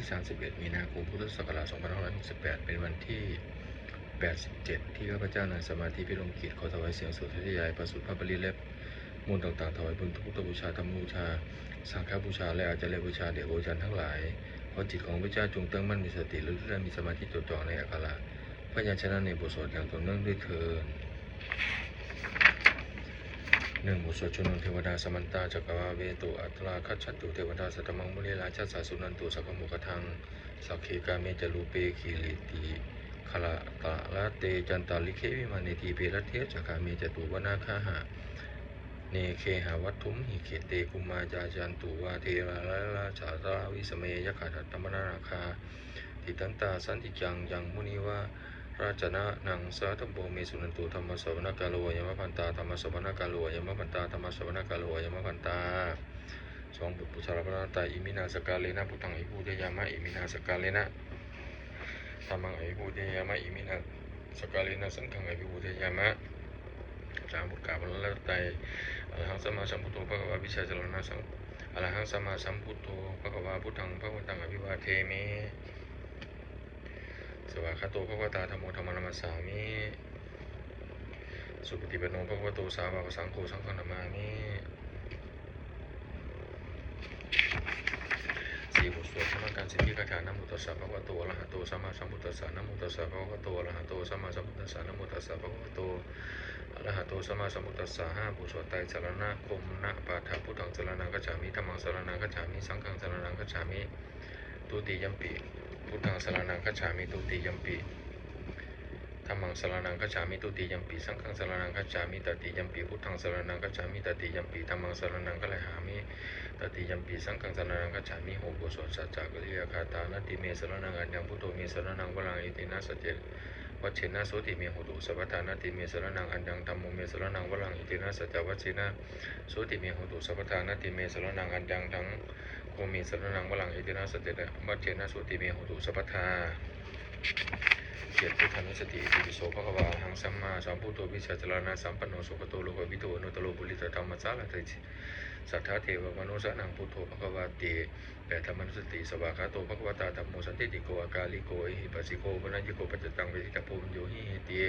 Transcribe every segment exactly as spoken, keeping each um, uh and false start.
สามสิบเอ็ด มีนาคม พุทธศักราช สองพันห้าร้อยหกสิบแปด เป็นวันที่ แปดสิบเจ็ด ที่ข้าพเจ้านั่งสมาธิพิรมกิจ ขอถวายเสียงสวดสาธยายพระสูตรพระปริตรและมนต์ต่างๆ ถวายเป็นพุทธบูชา ธรรมบูชา สังฆบูชา และอาจาริยบูชาแด่ครูอาจารย์ทั้งหลาย ขอจิตของข้าพเจ้าจงตั้งมั่นมีสติระลึกได้ มีสมาธิจดจ่อในอักขระพยัญชนะในบทสวดอย่างต่อเนื่องด้วยเทอญ หนึ่ง บทสวดชุมนุมเทวดา Samantā cakkavāḷesu atrāgacchantu devatā, saddhammaṃ munirājassa suṇantu saggamokkhadaṃ. Sagge kāme ca rūpe girisikharataṭe cantalikkhe vimāne, dīpe raṭṭhe ca gāme taruvanagahane gehavatthumhi khette, bhummā cāyantu devā jalathalavisame yakkhagandhabbanāgā tiṭṭhantā santike yaṃ munivaravacanaṃ sādhavo me suṇantu. Dhammassavanakālo ayambhadantā. Dhammassavanakālo ayambhadantā. Dhammassavanakālo ayambhadantā. สอง บทบูชาพระรัตนตรัย Iminā sakkārena buddhaṃ abhipūjayāma. Iminā sakkārena dhammaṃ abhipūjayāma. Iminā sakkārena saṅghaṃ abhipūjayāma. สาม บทกราบพระรัตนตรัย Arahaṃ sammāsambuddho bhagavā vijjācaraṇasaṃ Arahaṃ sammāsambuddho bhagavā, buddhaṃ bhagavantaṃ abhivādemi. Svākkhāto bhagavatā dhammo, dhammaṃ namassāmi. Supaṭipanno bhagavato sāvakasaṅgho, saṅghaṃ namāmi. สี่ บทสวดธรรมการสิทธิคาถา Namo tassa bhagavato arahato sammāsambuddhassa. Namo tassa bhagavato arahato sammāsambuddhassa. Namo tassa bhagavato arahato sammāsambuddhassa. ห้า บทสวดไตรสรณคมนปาฐะ Buddhaṃ saraṇaṃ gacchāmi. Dhammaṃ saraṇaṃ gacchāmi. Saṅghaṃ saraṇaṃ gacchāmi. Dutiyampi buddhaṃ saraṇaṃ gacchāmi. Dutiyampi dhammaṃ saraṇaṃ gacchāmi. Dutiyampi saṅghaṃ saraṇaṃ gacchāmi. Tatiyampi buddhaṃ saraṇaṃ gacchāmi. Tatiyampi dhammaṃ saraṇaṃ gacchāmi. Tatiyampi saṅghaṃ saraṇaṃ gacchāmi. หก บทสวดสัจจกิริยาคาถา Natthi me saraṇaṃ aññaṃ, buddho me saraṇaṃ varaṃ, etena saccavajjena sotthi me hotu sabbadā. Natthi me saraṇaṃ aññaṃ, dhammo me saraṇaṃ varaṃ, etena saccavajjena sotthi me hotu sabbadā. Natthi me saraṇaṃ aññaṃ, saṅgho me saraṇaṃ varaṃ, etena saccavajjena sotthi me hotu sabbadā. เจ็ด พุทธานุสติ Itipi so bhagavā arahaṃ sammāsambuddho vijjācaraṇasampanno sugato lokavidū anuttaro purisadammasārathi satthā devamanussānaṃ buddho bhagavāti. แปด ธรรมานุสติ Svākkhāto bhagavatā dhammo sandiṭṭhiko akāliko ehipassiko opanayiko paccattaṃ veditabbo viññūhīti.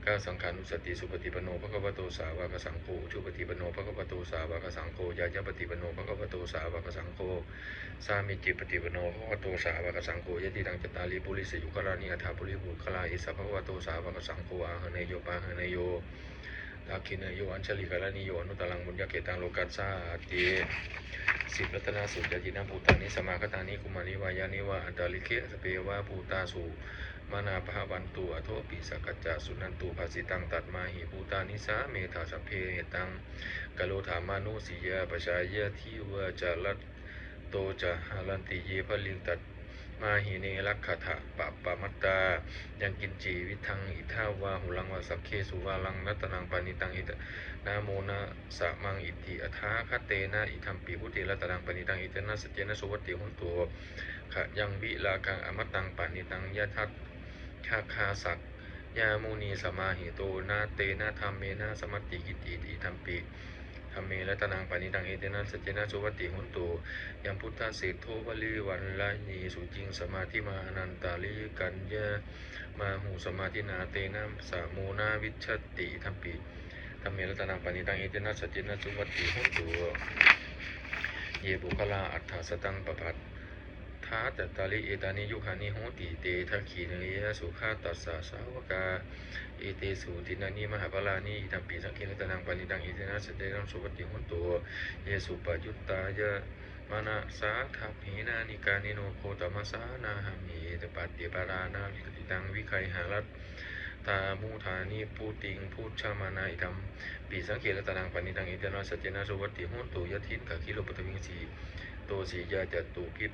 เก้า สังฆานุสติ Supaṭipanno bhagavato sāvakasaṅgho, ujupaṭipanno bhagavato sāvakasaṅgho, ñāyapaṭipanno bhagavato sāvakasaṅgho, sāmīcipaṭipanno bhagavato sāvakasaṅgho, yadidaṃ cattāri purisayugāni aṭṭha purisapuggalā, esa bhagavato sāvakasaṅgho, āhuneyyo pāhuneyyo dakkhiṇeyyo añjalikaraṇīyo anuttaraṃ puññakkhettaṃ lokassāti. สิบ รัตนสูตร Yānīdha bhūtāni samāgatāni bhummāni vā yāni va antalikkhe, sabbeva bhūtā sumanā bhavantu athopi sakkacca suṇantu bhāsitaṃ. แปด Tasmā hi bhūtā nisāmetha sabbe, mettaṃ karotha mānusiyā pajāya, divā ca ratto ca haranti ye baliṃ, tasmā hi ne rakkhatha appamattā. Yaṅkiñci vittaṃ idha vā huraṃ vā saggesu vā, ratanaṃ paṇītaṃ etena mukhasāmaṃ iti, tathāgatena idampi buddhe ratanaṃ paṇītaṃ, etena saccena suvatthi hotu. Khayaṃ virāgaṃ amataṃ paṇītaṃ, yadajjhagā sakya muni samāhito, na tena dhammena samatthi kiñci, idampi dhamme ratanaṃ paṇītaṃ, etena saccena suvatthi hotu. Yambuddhaseṭṭho parivaṇṇayī suciṃ, samādhimānantarikaññamāhu, samādhinā tena samo na vijjati, idampi dhamme ratanaṃ paṇītaṃ, etena saccena suvatthi hotu. Ye puggalā aṭṭha sataṃ papat ṭhākāri etāni yugāni honti, te dakkhiṇeyyā sugatassa sāvakā, etesu dinnāni mahapphalāni, idampi saṅghe ratanaṃ paṇītaṃ, etena saccena suvatthi hotu. Ye suppayuttā manasā daḷhena, nikkāmino gotamasāsanamhi, pattipattānānātividhaṃ vigayha, laddhā mudhā nibbutiṃ bhuñjamānā, idampi saṅghe ratanaṃ paṇītaṃ, etena saccena suvatthi hotu. Yathindakhīlo paṭhaviṃ sito siyā, catubbhi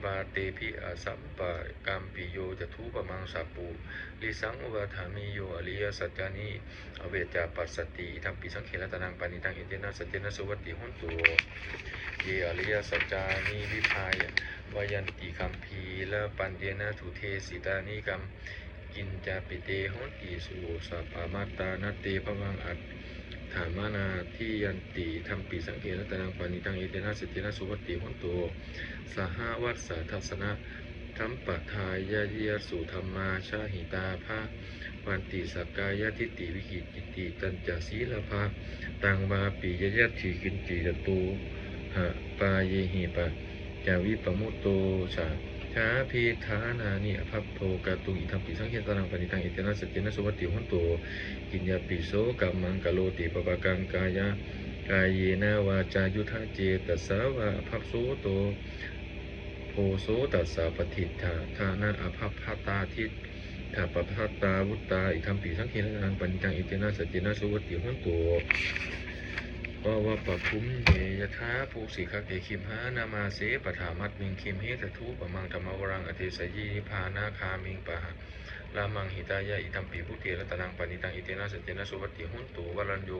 vātebhi asampakampiyo, tathūpamaṃ sappurisaṃ vadāmi, yo ariyasaccāni avecca passati, idampi saṅghe ratanaṃ paṇītaṃ, etena saccena suvatthi hotu. Ye ariyasaccāni vibhāya vadanti, gambhīrapaññena sudesitāni, kaṃ kiñcāpi te honti soḷasa pattā, na te bhavaṃ at Dhammāni natthi natthi, idampi saṅghe ratanaṃ paṇītaṃ, etena saccena suvatthi hotu. Sahāvassa dassanasampadāya, yattha dhammā jahitā bhavanti, sakkāyadiṭṭhi vicikicchitañca, sīlabbataṃ vāpi yadatthi kiñci, catūhapāyehi pañcavippamuttā, saṅghābhiṭhānāni abhabbo kātuṃ, idampi saṅghe ratanaṃ paṇītaṃ, etena saccena suvatthi hotu. Kiñci so kammaṃ karoti pāpakaṃ kāyena vācāyuda cetasā vā, abhabbo so tassa paṭicchadānā, abhabbatā diṭṭhapadātā vuttā, idampi saṅghe ratanaṃ paṇītaṃ, etena saccena suvatthi hotu. Pavā pabbhuññe yathā phussitagge, gimhānamāse paṭhamasmiṃ gimhe, tathūpamaṃ dhammavaraṃ adesayi, nibbānagāmiṃ paranamaṃ hitāya, idampi buddhe ratanaṃ paṇītaṃ, etena saccena suvatthi hotu. Varaññū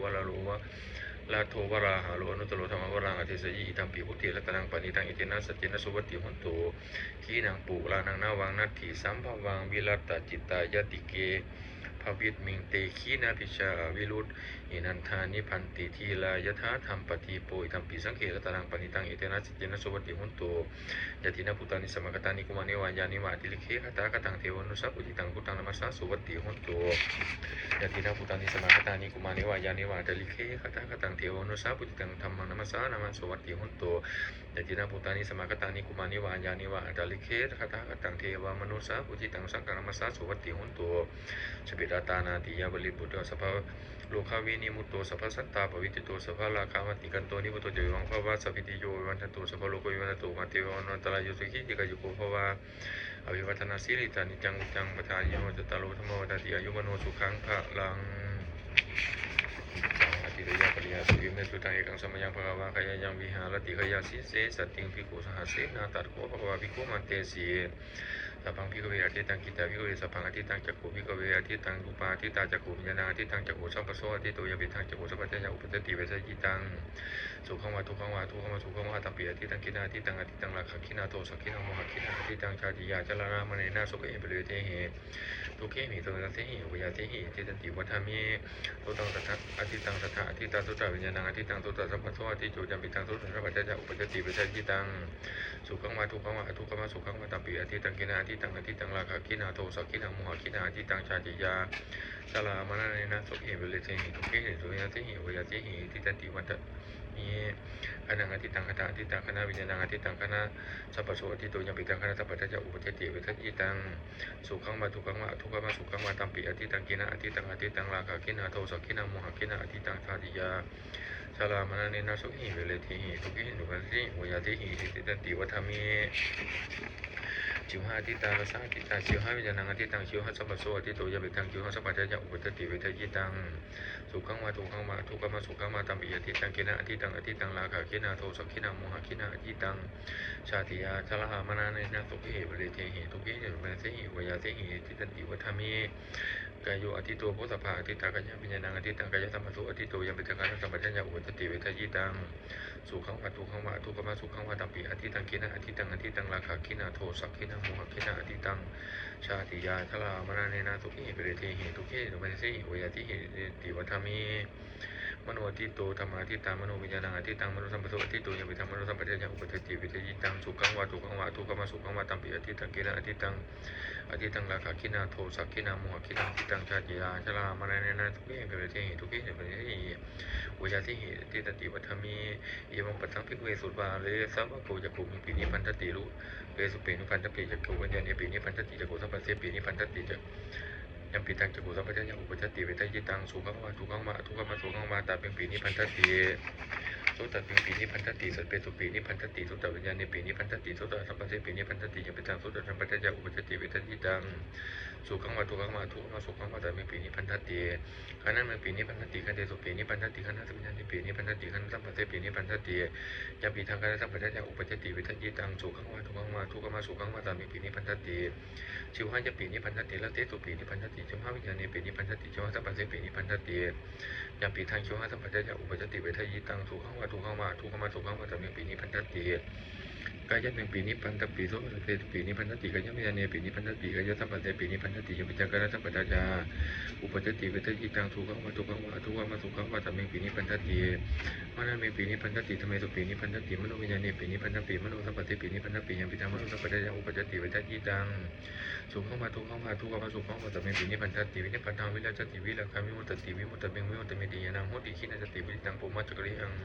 varado varāharo, anuttaro dhammavaraṃ adesayi, idampi buddhe ratanaṃ paṇītaṃ, etena saccena suvatthi hotu. Khīṇaṃ purāṇaṃ navaṃ natthi sambhavaṃ, virattacittāyatike bhavasmiṃ, te khīṇabījā avirūḷhichandā, nibbanti dhīrā yathāyampadīpo, idampi saṅghe ratanaṃ paṇītaṃ, etena saccena suvatthi hotu. Yānīdha bhūtāni samāgatāni, bhummāni vā yāni va antalikkhe, tathāgataṃ devamanussapūjitaṃ, buddhaṃ namassāma suvatthi hotu. Yānīdha bhūtāni samāgatāni, bhummāni vā yāni va antalikkhe, tathāgataṃ devamanussapūjitaṃ, dhammaṃ namassāma suvatthi hotu. Yānīdha bhūtāni samāgatāni, bhummāni vā yāni va antalikkhe, tathāgataṃ devamanussapūjitaṃ, saṅghaṃ namassāma suvatthi hotu. Sabbe ratanattayavadī buddho, sabbarogavinimutto, sabbasantāpavajjito, sabbarāgavasīkaranto, nibbuto ca vibucchayuṃ bhava. Sabbītiyo vivajjantu, sabbarogo vinassatu, mā te bhavatvantarāyo, sukhī dīghāyuko bhava. Abhivādanasīlissa niccaṃ vuḍḍhāpacāyino, cattāro dhammā vaḍḍhanti, āyu vaṇṇo sukhaṃ balaṃ. Icchāmhi adhiṭṭheyya, aparimāṇato me suttaṃ. Ekaṃ samayaṃ bhagavā gayāyaṃ viharati gayāsīse saddhiṃ bhikkhusahassena. Tatra kho bhagavā bhikkhū āmantesi. Sabbaṃ bhikkhave ādittaṃ. Khiḍḍā bhikkhave sabbaṃ ādittaṃ. Cakkhuṃ bhikkhave ādittaṃ, rūpā ādittā, cakkhuviññāṇaṃ ādittaṃ, cakkhusamphassa āditto, yampidaṃ cakkhusamphassapaccayā uppajjati vedayitaṃ, sukhaṃ vā dukkhaṃ vā adukkhamasukhaṃ vā, tampi ādittaṃ. Khīṇaṃ ādittaṃ, ādittaṃ rāgagginā dosagginā mohagginā, ādittaṃ jātiyā jarāmaraṇena sokehi paridevehi dukkhehi domanassehi upāyāsehi ādittanti vadāmi. Suttaṃ saddha ādittaṃ, saddhā ādittā, sotaviññāṇaṃ ādittaṃ, sotasamphassa āditto, yampidaṃ sotasamphassapaccayā uppajjati vedayitaṃ, sukhaṃ vā dukkhaṃ vā adukkhamasukhaṃ vā, tampi ādittaṃ. Khīṇaṃ ādittaṃ, ādittaṃ rāgagginā dosagginā mohagginā, ādittaṃ jātiyā jarāmaraṇena sokehi paridevehi dukkhehi domanassehi upāyāsehi ādittanti vadāmi. Ghānaṃ ādittaṃ, ghānā ādittā, ghānaviññāṇaṃ ādittaṃ, ghānasamphassa āditto, yampidaṃ ghānasamphassapaccayā uppajjati vedayitaṃ, sukhaṃ vā dukkhaṃ vā adukkhamasukhaṃ vā, tampi ādittaṃ. Khīṇaṃ ādittaṃ, ādittaṃ rāgagginā dosagginā mohagginā, ādittaṃ jātiyā jarāmaraṇena sokehi paridevehi dukkhehi domanassehi upāyāsehi ādittanti vadāmi. Jivhā ādittā, rasā ādittā, jivhāviññāṇaṃ ādittaṃ, jivhāsamphassa āditto, yampidaṃ jivhāsamphassapaccayā uppajjati vedayitaṃ, sukhaṃ vā dukkhaṃ vā adukkhamasukhaṃ vā, tampi ādittaṃ. Khīṇaṃ ādittaṃ, ādittaṃ rāgagginā dosagginā mohagginā, ādittaṃ jātiyā jarāmaraṇena sokehi paridevehi dukkhehi domanassehi upāyāsehi ādittanti vadāmi. Kāyo āditto, phoṭṭhabbā ādittā, kāyaviññāṇaṃ ādittaṃ, kāyasamphassa āditto, yampidaṃ ghānasamphassapaccayā uppajjati vedayitaṃ, sukhaṃ vā dukkhaṃ vā adukkhamasukhaṃ vā, tampi ādittaṃ. Khīṇaṃ ādittaṃ, ādittaṃ rāgagginā dosagginā mohagginā, ādittaṃ jātiyā jarāmaraṇena sokehi paridevehi dukkhehi domanassehi upāyāsehi ādittanti vadāmi. Mano āditto, dhammā ādittā, manoviññāṇaṃ ādittaṃ, manosamphassa āditto, yampidaṃ manosamphassapaccayā uppajjati vedayitaṃ, sukhaṃ vā dukkhaṃ vā adukkhamasukhaṃ vā, tampi ādittaṃ. Khīṇaṃ ādittaṃ, ādittaṃ rāgagginā dosagginā mohagginā, ādittaṃ jātiyā jarāmaraṇena sokehi paridevehi dukkhehi domanassehi upāyāsehi ādittanti vadāmi. Evaṃ passaṃ bhikkhave sutavā ariyasāvako cakkhusmiṃpi nibbindati, rūpesupi nibbindati, cakkhuviññāṇepi nibbindati, cakkhusamphassepi nibbindati, yampidaṃ cakkhusamphassapaccayā uppajjati vedayitaṃ, sukhaṃ vā dukkhaṃ vā adukkhamasukhaṃ vā, tasmiṃpi nibbindati. Sotasmiṃpi nibbindati, sabbesupi nibbindati, sotaviññāṇepi nibbindati, sotasamphassepi nibbindati, yampidaṃ sotasamphassapaccayā uppajjati vedayitaṃ, sukhaṃ vā dukkhaṃ vā adukkhamasukhaṃ vā, tasmiṃpi nibbindati. Ghānasmiṃpi nibbindati, gandhesupi nibbindati, ghānaviññāṇepi nibbindati, ghānasamphassepi nibbindati, yampidaṃ ghānasamphassapaccayā uppajjati vedayitaṃ, sukhaṃ vā dukkhaṃ vā adukkhamasukhaṃ vā, tasmiṃpi nibbindati. Jivhāyapi nibbindati, rasesupi nibbindati, jivhāviññāṇepi nibbindati, jivhāsamphassepi nibbindati, yampidaṃ jivhāsamphassapaccayā uppajjati vedayitaṃ, sukhaṃ vā dukkhaṃ vā adukkhamasukhaṃ vā, tasmiṃpi nibbindati. Kāyasmiṃpi nibbindati, somanepi nibbindati, kāyaviññāṇepi nibbindati, kāyasamphassepi nibbindati, yampidaṃ ghānasamphassapaccayā uppajjati vedayitaṃ sukhaṃ vā dukkhaṃ vā adukkhamasukhaṃ vā, tasmiṃpi nibbindati. Manasmiṃpi nibbindati, dhammesupi nibbindati, manoviññāṇepi nibbindati, manosamphassepi nibbindati, yampidaṃ manosamphassapaccayā uppajjati vedayitaṃ sukhaṃ vā dukkhaṃ vā adukkhamasukhaṃ vā, tasmiṃpi nibbindati. Vinibbandaṃ virajjati, virāgaṃ vimuccati, vimuttamiṃ vimuttamiti ñāṇaṃ hoti, khīṇā jāti, parittaṃ brahmacariyaṃ,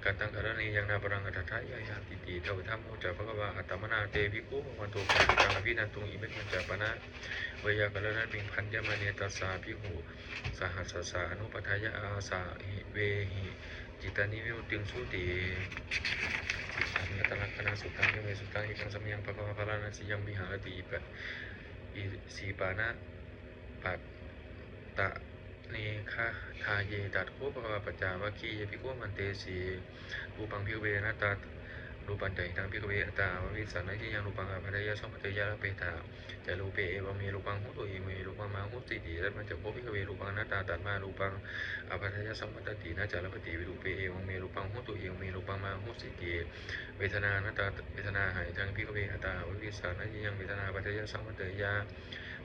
kataṃ karaṇīyaṃ, nāparaṃ atthathāya ñātīti. Taṃ viddhā pañca bhagavā attamanā te bhikkhū bhagavato bhāsitaṃ abhinanduṃ. Imasmiñca pana veyyākaraṇasmiṃ bhaññamāne tassa bhikkhusahassassa anupādāya āsavehi cittāni vimucciṃsūti. Atthalakkhaṇasuttaṃ. Bhikkhave sutaṃ. Ekaṃ samayaṃ bhagavā bārāṇasiyaṃ viharati isipā isipāna pattane gayāye. Tatra kho bhagavā pañcavaggiye bhikkhū āmantesi: Rūpaṃ bhikkhave anattā. Rūpañca hidaṃ bhikkhave attā abhavissa, na cāyaṃ rūpaṃ ābādhāya saṃvatteyya, labbhetha ca rūpe, evaṃ me rūpaṃ hotu, evaṃ me rūpaṃ mā ahosīti. Tasmā ca kho bhikkhave rūpaṃ anattā, tasmā rūpaṃ ābādhāya saṃvattati, na ca labbhati rūpe, evaṃ me rūpaṃ hotu, evaṃ me rūpaṃ mā ahosīti. Vedanā anattā. Vedanā hidaṃ bhikkhave attā abhavissa, na cāyaṃ vedanā ābādhāya saṃvatteyya,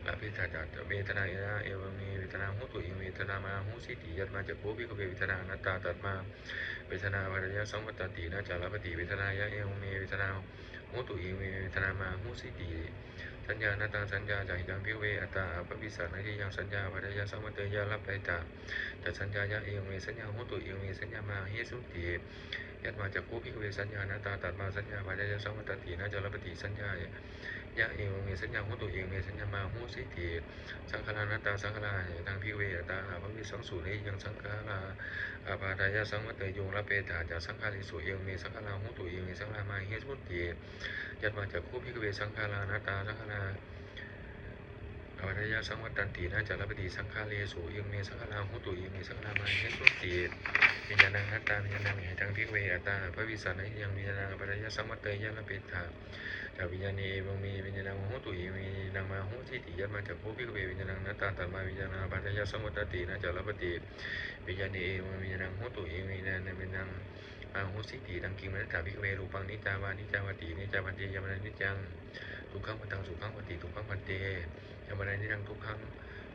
labbhetha ca vedanāya, evaṃ me vedanā hotu, evaṃ me vedanā mā ahosīti. Tasmā ca kho bhikkhave vedanā anattā, tasmā vedanā ābādhāya saṃvattati, na ca labbhati vedanāya, evaṃ me vedanā hotu, evaṃ me vedanā mā ahosīti. Saññā anattā. Saññā ca hidaṃ bhikkhave attā abhavissa, na cāyaṃ saññā ābādhāya saṃvatteyya, labbhetha ca saññāya, evaṃ me saññā hotu, evaṃ me saññā mā ahosīti. Tasmā ca kho bhikkhave saññā anattā, tasmā saññā ābādhāya saṃvattati, na ca labbhati saññāya, evaṃ me saññā hotu, evaṃ me saññā mā ahosīti. Saṅkhārā anattā. Saṅkhārā hidaṃ bhikkhave attā abhavissaṃsu, na cāyaṃ saṅkhārā ābādhāya saṃvatteyyuṃ, labbhetha ca saṅkhāresu, evaṃ me saṅkhārā hontu, evaṃ me saṅkhārā mā ahosīti. Tasmā ca kho bhikkhave saṅkhārā anattā, saṅkhārā ābādhāya saṃvattanti, na ca labbhati saṅkhāresu, evaṃ me saṅkhārā hontu, evaṃ me saṅkhārā mā ahosīti. Viññāṇaṃ anattā. Viññāṇaṃ hidaṃ bhikkhave attā abhavissa, na cāyaṃ viññāṇaṃ ābādhāya saṃvatteyya, labbhetha ca viññāṇe, evaṃ me viññāṇaṃ hotu, evaṃ me viññāṇaṃ mā ahosīti. Tasmā ca kho bhikkhave viññāṇaṃ anattā, tasmā viññāṇaṃ ābādhāya saṃvattati, na ca labbhati viññāṇe, evaṃ me viññāṇaṃ hotu, evaṃ me viññāṇaṃ mā ahosīti. Taṃ kiṃ vanattha bhikkhave, rūpaṃ niccaṃ vā aniccaṃ vāti? Aniccaṃ bhante. Yampanāniccaṃ dukkhaṃ vā taṃ sukhaṃ vāti? Dukkhaṃ bhante. Yampanānītaṃ dukkhaṃ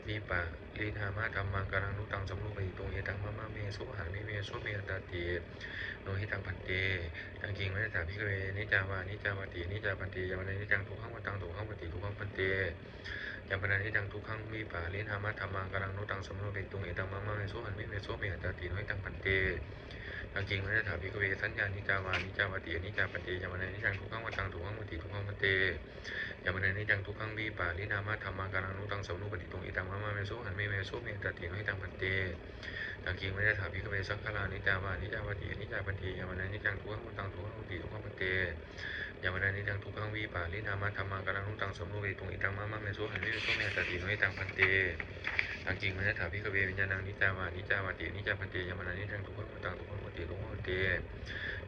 vipariṇāmadhammaṃ, kālaṃ nu taṃ samarūpayituṃ, etaṃ mama me sohaṃ, me me so me attāti. No hitaṃ bhante. Taṃ kiṃ vanattha bhikkhave, niccaṃ vā aniccaṃ vāti? Aniccaṃ bhante. Yampanānītaṃ dukkhaṃ vā taṃ dukkhaṃ vāti? Dukkhaṃ bhante. Yampanānītaṃ dukkhaṃ vipariṇāmadhammaṃ, kālaṃ nu taṃ samarūpayituṃ, etaṃ mama me sohaṃ, me me so me attāti. No hitaṃ bhante. Taṃ kiṃ vanattha bhikkhave, saññā niccā vā aniccā vāti? Aniccā bhante. Yampanānītaṃ dukkhaṃ vā taṃ dukkhaṃ vāti? Dukkhaṃ bhante. Yampanānītaṃ dukkhaṃ vipariṇāmadhammaṃ, kālaṃ nu taṃ samarūpayituṃ, etaṃ mama me sohaṃ, me me so me attāti. No hitaṃ bhante. Taṃ kiṃ vanattha bhikkhave, saṅkhārā niccā vā aniccā vāti? Aniccā bhante. Yampanānītaṃ dukkhaṃ vā taṃ dukkhaṃ vāti? Dukkhaṃ bhante. Yampanānītaṃ dukkhaṃ vipariṇāmadhammaṃ, kālaṃ nu taṃ samarūpayituṃ, etaṃ mama me sohaṃ, me me so me attāti. No hitaṃ bhante. Taṃ kiṃ vanattha bhikkhave, viññāṇaṃ niccā vā aniccā vāti? Aniccā bhante. Yampanānītaṃ dukkhaṃ vā taṃ dukkhaṃ vāti? Dukkhaṃ bhante.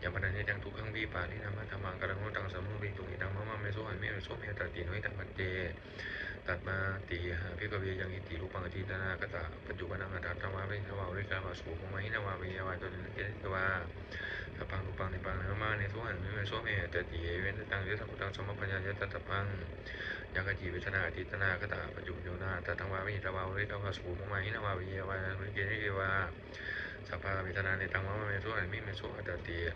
Yampanānītaṃ dukkhaṃ vipariṇāmadhammaṃ, kālaṃ nu taṃ samarūpayituṃ, etaṃ mama me sohaṃ, me me so me attāti. No hitaṃ bhante. Tasmātiha bhikkhave, yaṃ kiñci rūpaṃ atītānāgatapaccuppannaṃ, atītā vā, attā vā, hīnā vā, ullāhikā vā, sukhumaṃ vā hīnaṃ vā, abyāpādaṃ vā, nikkhipaṃ vā, sabbaṃ rūpaṃ nibbānaṃ mama me sohaṃ, me me so me attāti. Evaṃ metaṃ yathābhūtaṃ sammappaññāya tattha phaṃ. Yā kāci vedanā atītānāgatapaccuppannaṃ, atītā vā, hīnā vā, ullāhikā vā, sukhumaṃ vā hīnaṃ vā, abyāpādaṃ vā, nikkhipaṃ vā, nikkhipaṃ vā, sabbā vedanā, netaṃ mama me sohaṃ, me me so attāti.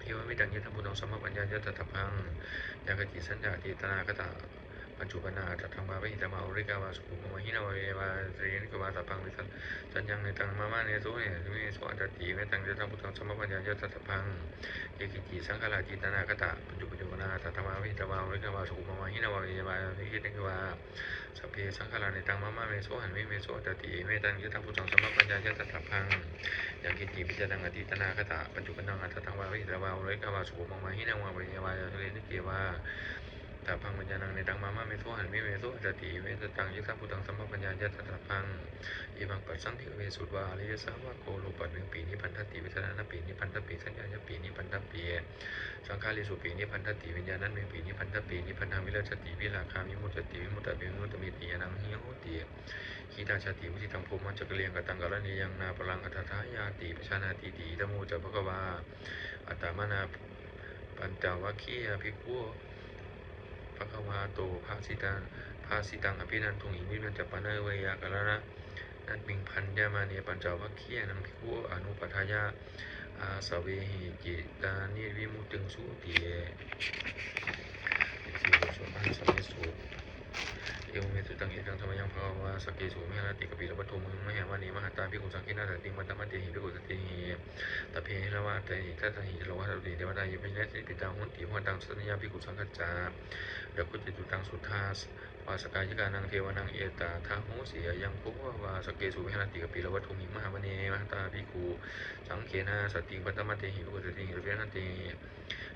Evaṃ metaṃ yathābhūtaṃ sammappaññāya tattha phaṃ. Yā kāci saññā atītānāgatapaccuppannaṃ, atītā vā, hīnā vā, ullāhikā vā, sukhumaṃ vā hīnaṃ vā, abyāpādaṃ vā, nikkhipaṃ vā, sabbaṃ vedanā, saññaṃ netaṃ mama me sohaṃ, me me so attāti. Evaṃ metaṃ yathābhūtaṃ sammappaññāya tattha phaṃ. Ye keci saṅkhārā atītānāgatapaccuppannaṃ, atītā vā, hīnā vā, ullāhikā vā, sukhumaṃ vā hīnaṃ vā, abyāpādaṃ vā, nikkhipaṃ vā, sabbe saṅkhārā netaṃ mama me sohaṃ, me me so attāti. Evaṃ metaṃ yathābhūtaṃ sammappaññāya tattha phaṃ. Yaṃ kiñci pañcasīlaṃ atītānāgatapaccuppannaṃ, atītā vā, hīnā vā, ullāhikā vā, sukhumaṃ vā hīnaṃ vā, abyāpādaṃ vā, nikkhipaṃ vā, sabbaṃ pañcasīlaṃ netaṃ mama me sohaṃ, me me so attāti. Evaṃ metaṃ yathābhūtaṃ sammappaññāya tattha phaṃ. Imaṃ passaṃ bhikkhave sutvā ariyasāvako rūpasmiṃpi nibbindati, vedanāyapi nibbindati, saññāyapi nibbindati, saṅkhāresupi nibbindati, viññāṇasmiṃpi nibbindati. Nibbindaṃ virajjati, virāgaṃ vimuccati, vimuttamiṃ vimuttamiti ñāṇaṃ hoti, khīṇā jāti, vusitaṃ brahmacariyaṃ, kataṃ karaṇīyaṃ, nāparaṃ atthathāyāti pajānātīti. Idamavoca bhagavā. Attamanā pañcavaggiyā bhikkhū bhagavato bhāsitaṃ abhinanduṃ. Imismiñca pana veyyākaraṇasmiṃ bhaññamāne pañcavaggiyānaṃ bhikkhūnamanupādāya āsavehi cittāni vimucciṃsūti. เอวเม สุตัง เอกัṃ samayaṃ bhagavā sakkesu viharati kapilavatthusmiṃ mahāvane mahatā bhikkhusaṅghena saddhiṃ pañcamattehi bhikkhusatehi sabbeheva etadahi cakkhumatā sotthi devatā yebhuyyena sannipatitā honti bhagavantaṃ dassanāya bhikkhusaṅghañca. Atha kho catunnaṃ suddhāvāsakāyikānaṃ devānaṃ etadahosi: Ayaṃ kho bhagavā sakkesu viharati kapilavatthusmiṃ mahāvane mahatā bhikkhusaṅghena saddhiṃ pañcamattehi bhikkhusatehi sabbeheva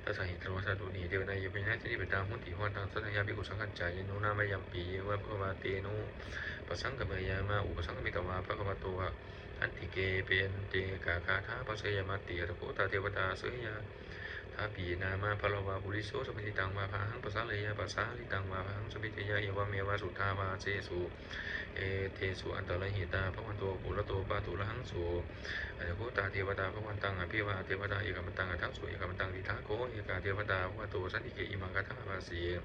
etadahi cakkhumatā sotthi devatā yebhuyyena sannipatitā honti bhagavantaṃ dassanāya bhikkhusaṅghañca. Yannūna mayampi yeva bhagavā tenupasaṅkameyyāma, upasaṅkamitvā bhagavato santike paccekagāthā bhāseyyāmāti. Atha kho tā devatā seyyathāpi nāma balavā puriso sammiñjitaṃ vā bāhaṃ pasāreyya, pasāritaṃ vā bāhaṃ sammiñjeyya, evameva suddhāvāsesu kethesu antarahitā bhagavato purato pāturahaṃsu. Atha kho tā devatā bhagavantaṃ abhivādetvā ekamantaṃ aṭṭhaṃsu. Ekamantaṃ ṭhitā kho ekā devatā bhagavato santike imaṃ gāthaṃ abhāsi: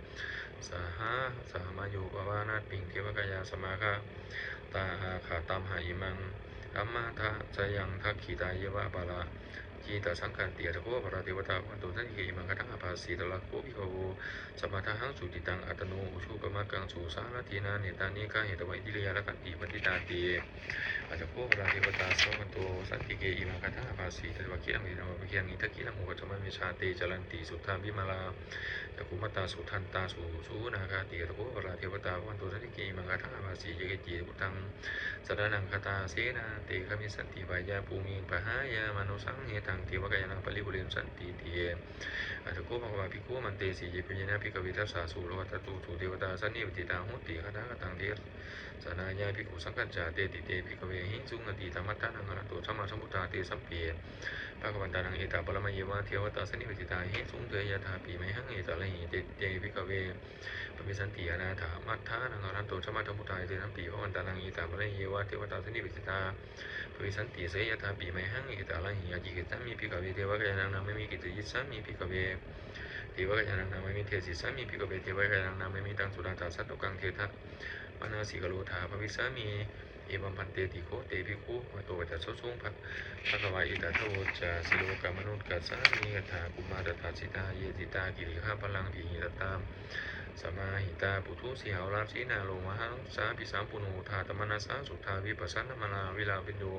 Saha sahasmayo pavanasmiṃ devakāyā samāgatā, āgatamha imaṃ dhammasamayaṃ dakkhitāyeva aparājitasaṅghanti. Atha kho aparā devatā bhagavato santike imaṃ gāthaṃ abhāsi: Tatra kho bhikkhavo samādahaṃsu cittaṃ attano ujukamakaṃsu, sārathīnaṃ nettāni gahetvā indriyāni rakkhanti paṇḍitāti. Atha kho aparā devatā bhagavato santike imaṃ gāthaṃ abhāsi: Yadidaṃ paccekagāthā idha paccekavādaṃ idha khīlaṃ upajjhāyamānā sutthā vimalā cakkhumatā sudantā susunāgāti. Atha kho aparā devatā bhagavato santike imaṃ gāthaṃ abhāsi: Ye keci buddhaṃ saraṇaṃ gatāse, na te gamissanti pāpūpaṃ pahāya mānusaṃ dehaṃ, devakāyaṃ paripūressantīti. Atha kho bhagavā bhikkhū āmantesi: Yebhuyyena bhikkhave dasasu lokadhātūsu devatā sannipatitā honti tathāgataṃ dassanāya bhikkhusaṅghañca. Te ti te bhikkhave ahesuṃ atītamaddhānaṃ arahanto sammāsambuddhā, tesampi bhagavantānaṃ etaparamāyeva devatā sannipatitā ahesuṃ, seyyathāpi mayhaṃ etarahi. Te ti te bhikkhave bhavissanti anāgatamaddhānaṃ arahanto sammāsambuddhā, tesampi bhagavantānaṃ etaparamāyeva devatā sannipatitā bhavissanti, seyyathāpi mayhaṃ etarahi. Ācikkhissāmi bhikkhave devakāyānaṃ nāmāni, kittayissāmi bhikkhave devakāyānaṃ nāmāni, desissāmi bhikkhave devakāyānaṃ nāmāni. Taṃ suṇātha sādhukaṃ, de- manasikarotha bhāsissāmi. Evaṃ bhanteti kho te bhikkhū bhagavato paccassosuṃ. Bhagavā etadavoca: Silokamanukassāmi, yattha bhummā tadassitā, ye sitā girigabbharaṃ, pahitattā samāhitā. Puthū sīhāva sallīnā, lomahaṃsābhisambhuno, odātamanasā suddhā, vippasannamanāvilā. Bhiyyo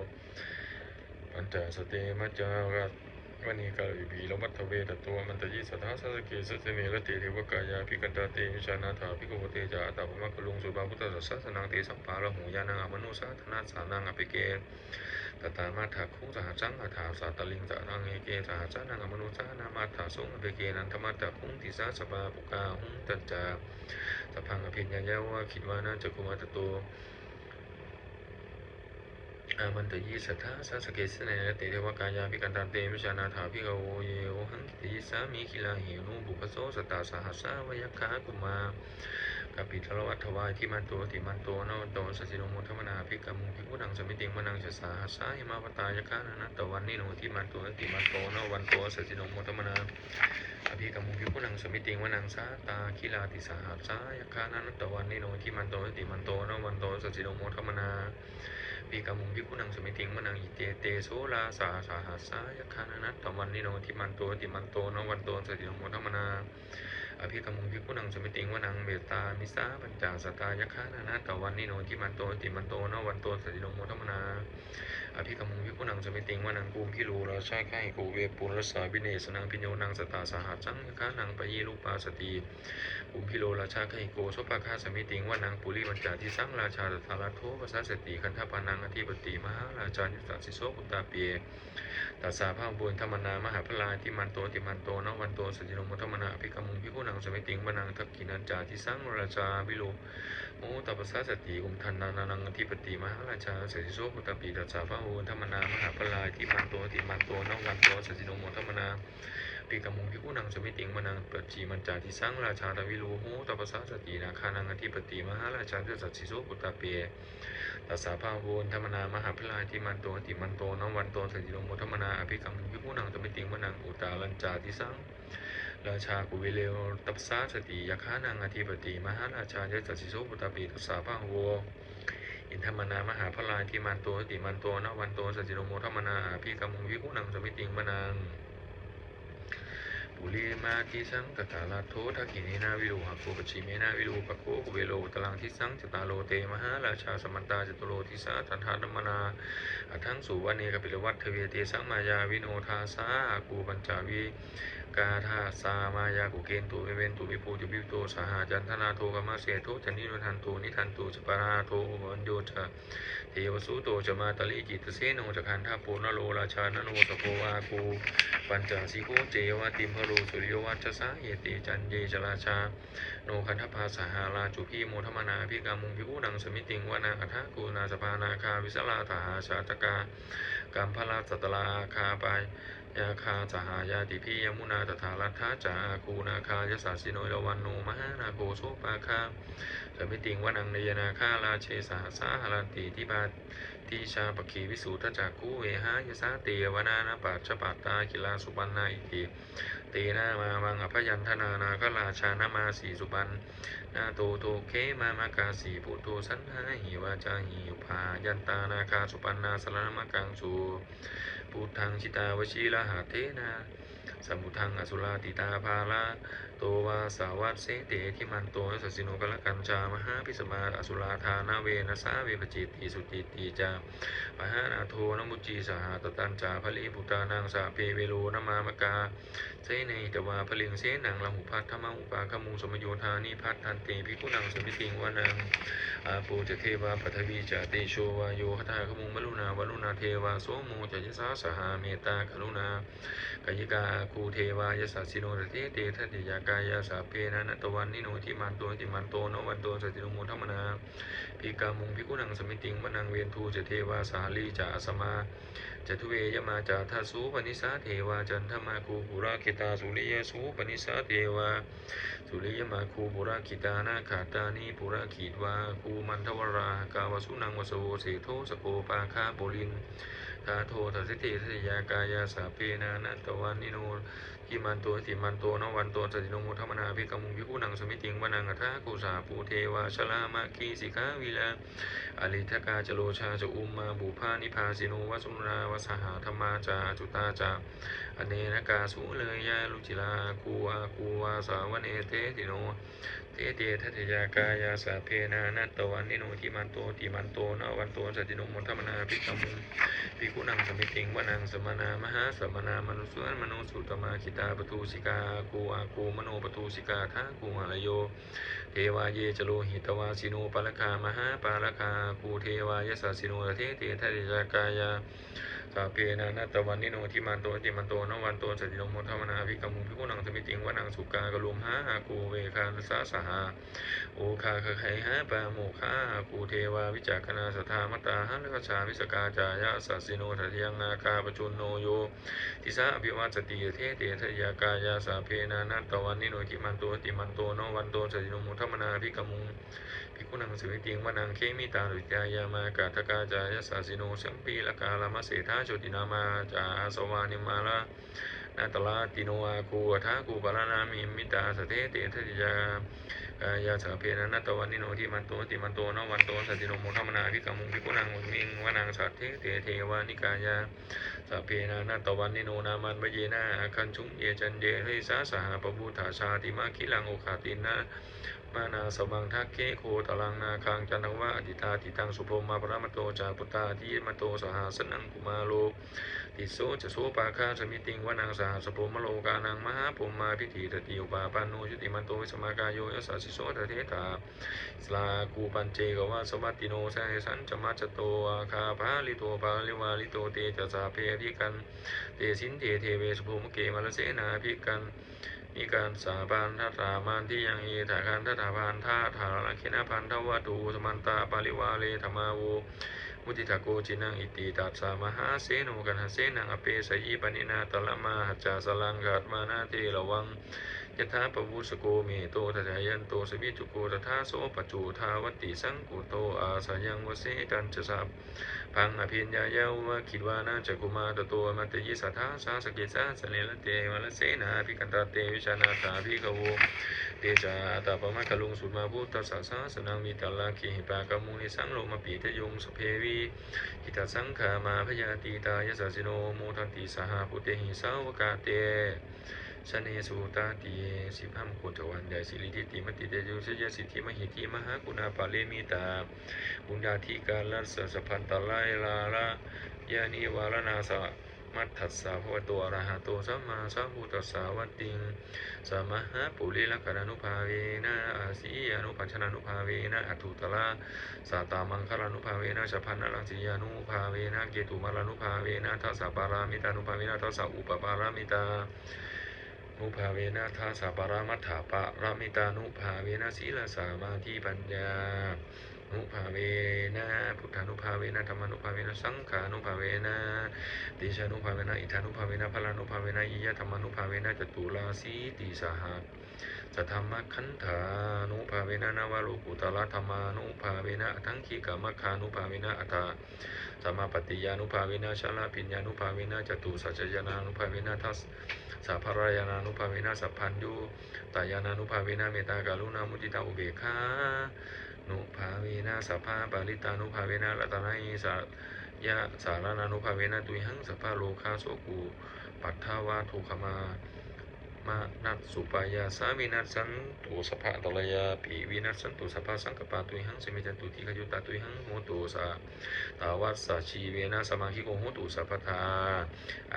pañcasate mahallāni, kāpilavatthave. Tato āmantayi satthā, sāvake sāsane rate: Devakāyā abhikkantā, te vijānātha bhikkhavo. Te ca ātappamakaruṃ, sutvā buddhassa sāsanaṃ; tesampāturahu ñāṇaṃ, amanussāna dassanaṃ. Appeke satamaddakkhuṃ, sahassaṃ atha sattariṃ; sataṃ eke sahassānaṃ, amanussānamaddasuṃ. Appekenantamaddakkhuṃ, disā sabbā phuṭā ahuṃ. Tañca sabbaṃ abhiññāya, vavakkhitvāna cakkhumā; tato āmantayi satthā, sāvake sāsane rate: Devakāyā abhikkantā, te vijānātha bhikkhavo. Ye vohaṃ kittayissāmi, girāhi anupubbaso. Sattasahassā va yakkhā, bhummā kāpilavatthavā; iddhimanto jutimanto, vaṇṇavanto yasassino; modamānā abhikkāmuṃ, bhikkhūnaṃ samitiṃ vanaṃ. Chasahassā hemavatā, yakkhā nānattavaṇṇino; iddhimanto jutimanto, vaṇṇavanto yasassino; modamānā abhikkāmuṃ, bhikkhūnaṃ samitiṃ vanaṃ. Sātāgirā tisahassā, yakkhā nānattavaṇṇino; iddhimanto jutimanto, vaṇṇavanto yasassino; modamānā abhikkāmuṃ, bhikkhūnaṃ samitiṃ vanaṃ. Iccete soḷasasahassā, yakkhā nānattavaṇṇino; iddhimanto jutimanto, vaṇṇavanto yasassino; modamānā abhikkāmuṃ, bhikkhūnaṃ samitiṃ vanaṃ. Mettāyasā pañcasatā, yakkhā nānattavaṇṇino; iddhimanto jutimanto, vaṇṇavanto yasassino; modamānā abhikkāmuṃ, bhikkhūnaṃ samitiṃ vanaṃ. Kumbhīro rājagahiko, vepullassa vimānaṃ; bhiyyo naṃ satasahassaṃ, yakkhānaṃ payirupāsati; kumbhīro rājagahiko, sopāga samitiṃ vanaṃ. Purimañca disaṃ rājā, dhataraṭṭho pasāsati; gandhabbānaṃ ādhipati, mahārājā yasassi so. Puttāpi tassa bahavo, indanāmā mahabbalā; iddhimanto jutimanto, vaṇṇavanto yasassino; modamānā abhikkāmuṃ, bhikkhūnaṃ samitiṃ vanaṃ. Dakkhiṇañca disaṃ rājā, virūḷho tappasāsati; kumbhaṇḍānaṃ ādhipati, mahārājā yasassi so. Puttāpi tassa bahavo, indanāmā mahabbalā; iddhimanto jutimanto, vaṇṇavanto yasassino; modamānā abhikkāmuṃ, bhikkhūnaṃ samitiṃ vanaṃ. Pacchimañca disaṃ rājā, virūḷho tappasāsati; nāgānaṃ ādhipati, mahārājā yasassi so. Puttāpi tassa bahavo, indanāmā mahabbalā; iddhimanto jutimanto, vaṇṇavanto yasassino; modamānā abhikkāmuṃ, bhikkhūnaṃ samitiṃ vanaṃ. Uttarañca disaṃ rājā kuvero tappasāsati. Yakkhānaṃ ādhipati mahārājā yasassi so. Puttāpi tassa bahavo indanāmā mahabbalā iddhimanto jutimanto vaṇṇavanto yasassino modamānā abhikkāmuṃ bhikkhūnaṃ samitiṃ vanaṃ. Purimaṃ disaṃ dhataraṭṭho dakkhiṇena virūḷhako pacchimena virūpakkho kuvero uttaraṃ disaṃ. Cattāro te mahārājā samantā caturo disā daddallamānā aṭṭhaṃsu vane kāpilavatthave. Tesaṃ māyāvino dāsā āgū pañcaviñcadhā sa māyā kuṭeṇḍu veṭeṇḍu viṭū ca viṭuṭo saha candano kāmaseṭṭho ca niruddho ca niddho ca panādo opamañño ca devasūto ca mātali cittaseno ca gandhabbo naḷo rājā janosabho āgū pañcasikho ceva timbarū suriyavaccasā. Ete caññe ca rājāno gandhabbā saha rājubhi modamānā abhikkāmuṃ bhikkhūnaṃ samitiṃ vanaṃ. Athāgū nābhasā nāgā vesālā saha sāvakā kambalassatarā yakkhā saha ñātibhi yamunā dhataraṭṭhā ca āgū nāgā yasassino erāvaṇo mahānāgo sopāga samitiṃ vanaṃ. Te ca nāgarāje sahasā haranti dibbā dijā pakkhi visuddhacakkhū vehāyasā te vanamajjhapattā citrā supaṇṇā iti tena nāmaṃ. Abhayantadā nāgarājānamāsi supaṇṇato loke mamaṃ. Kāsī buddho saṇhāhi vācāhi upavhayantā nāgā supaṇṇā saraṇamakaṃsu buddhaṃ. Jitā vajirahatthena samuddaṃ asurā sitā bhātaro vāsavassete iddhimanto yasassino. Kālakañjā mahābhismā asurā dānaveghasā vepacitti sucitti ca pahārādo namucī saha. Satañca baliputtānaṃ sabbe verocanāmakā sannayhitvā baliṃ senaṃ rāhubhaddamupāgamuṃ samayodāni bhaddante bhikkhūnaṃ samitiṃ vanaṃ. Āpo ca devā paṭhavī ca tejo vāyo tadāgamuṃ varuṇā vāruṇā devā somo ca yasasā saha mettākaruṇākāyikā āgū devā yasassino. Dasete dasadhā kāyā sabbe nānattavaṇṇino iddhimanto jutimanto vaṇṇavanto yasassino modamānā abhikkāmuṃ bhikkhūnaṃ samitiṃ vanaṃ. Veṇḍū ca devā sahalī ca asamā ca duve yamā ca akkhāsūpanisā devā candamāgū purakkhitā. Suriyassūpanisā devā suriyamāgū purakkhitā nakkhattāni purakkhitvā āgū mandavalāhakā. Vasūnaṃ vāsavo seṭṭho sakkopāga purindado. Dasete dasadhā kāyā sabbe nānattavaṇṇino iddhimanto jutimanto vaṇṇavanto yasassino modamānā abhikkāmuṃ bhikkhūnaṃ samitiṃ vanaṃ. Athāgū sahabhū devā jalamaggisikhāriva ariṭṭhakā ca rojā ca ummāpupphanibhāsino. Vasūnaṃ sahadhammā ca accutā ca anejakā sūleyyarucirā āgū āgū vāsavanesino. Dasete dasadhā kāyā sabbe nānattavaṇṇino iddhimanto jutimanto vaṇṇavanto yasassino modamānā abhikkāmuṃ bhikkhūnaṃ samitiṃ vanaṃ. Samānā mahāsamānā mānusā mānusuttamā khiḍḍāpadūsikā āgū āgū manopadūsikā. Athāgū harayo devā ye ca lohitavāsino pāragā mahāpāragā āgū devā yasassino. Dasete dasadhā kāyā sabbe nānattavaṇṇino iddhimanto jutimanto vaṇṇavanto yasassino modamānā abhikkāmuṃ bhikkhūnaṃ samitiṃ vanaṃ. Sukkā karumhā āgū veghanasā saha oghakāyikā pāmokkhā āgū devā vicakkhaṇā sadāmattā hāragajā missakā ca yasassino. Hadayaṃ nāgā pajjunno yo disā abhivassati. Dasete dasadhā kāyā sabbe nānattavaṇṇino iddhimanto jutimanto vaṇṇavanto yasassino modamānā abhikkāmuṃ bhikkhūnaṃ samitiṃ vanaṃ. Khemiyā tusitā yāmā kaṭṭhakā ca yasassino sambhīrakā lāmaseṭṭhā jotināmā ca āsavā nimmānaratino āgū athāgū paranimmitā. Dasete dasadhā kāyā sabbe nānattavaṇṇino iddhimanto jutimanto vaṇṇavanto yasassino modamānā abhikkāmuṃ bhikkhūnaṃ samitiṃ vanaṃ. Saṭṭhete devanikāyā sabbe nānattavaṇṇino nāmanvayena āgañchuṃ ye caññe sadisā saha. Pavutthajātimakkhīlaṃ oghatiṇṇamanāsavaṃ dakkhemoghataraṃ nāgaṃ candaṃva asitātitaṃ. Subrahmā paramatto ca puttā iddhimato saha sanaṅkumāro tisso ca sopāga samitiṃ vanaṃ. Sahassabrahmalokānaṃ mahābrahmābhitiṭṭhati upapanno jutimanto bhismākāyo yasassi so. Dasete dasadhā issarā āgū paccekavasavattino. Tesañca majjhato āgā pahārito parivārito te ca sabbe abhikkante sinde deve sabrahmake mārasenā abhikkante. Nikassā bandhatha mandiyaṃ etha gaṇhatha bandhatha rāgena bandhamatthu samantā parivāretha mā vo muñcittha koci naṃ. Iti tattha mahāseno kaṇhasenaṃ apesayi pāṇinā talamāhacca saraṃ katvāna theravaṃ yathā pāvussako megho thanayanto savijjuko tathā so paccudāvatti saṅkuddho asayaṃvase. Tañca sabbaṃ abhiññāya vavakkhitvāna cakkhumā tato āmantayi satthā sāvake sāsane rate. Mārasenā abhikkantā te vijānātha bhikkhavo te ca ātappamakaruṃ sutvā buddhassa sāsanaṃ vītarāgehi pakkāmuṃ nesaṃ lomampi iñjayuṃ. Sabbe vijitasaṅgāmā bhayātītā yasassino modanti saha bhūtehi sāvakā te janesutāti. Sīhaṃ จักรวาลใหญ่ siridhitimatitejojayasiddhi mahiddhi mahaguṇāparimita puññādhikārassa sabbantarāyarāyā nivāraṇasamatthassa bhagavato arahato sammāsambuddhassa. Vantiṃ samahapurisalakkhaṇānubhāvena āsi anupajanānubhāvena aṭṭhuttarā satāmaṅgalānubhāvena chabbaṇṇaraṃsiyānubhāvena ketumālānubhāvena dasapāramitānubhāvena dasa upapāramitānubhāvena dasaparamatthapāramitānubhāvena sīlasamādhipaññānubhāvena buddhānubhāvena dhammānubhāvena saṅghānubhāvena tejānubhāvena iddhānubhāvena balānubhāvena ñeyyadhammānubhāvena caturāsītisaha sadhammakkhandhānubhāvena navalokuttaradhammānubhāvena aṭṭhaṅgikamaggānubhāvena aṭṭhasamāpattiyānubhāvena chaḷabhiññānubhāvena catusaccañāṇānubhāvena dasabalañāṇānubhāvena sabbaññutañāṇānubhāvena mettākaruṇāmuditāupekkhānubhāvena sabbaparittānubhāvena ratanattayasaraṇānubhāvena tuyhaṃ sabbarogā sokā dukkharogabhayaṃ manassupāyāsā vinassantu, sabba antarāyāpi vinassantu, sabbasaṅkappā tuyhaṃ samijjhantu, dīghayutā tuyhaṃ hotu, satavassajīvena samaṅgiko hotu sabbadā.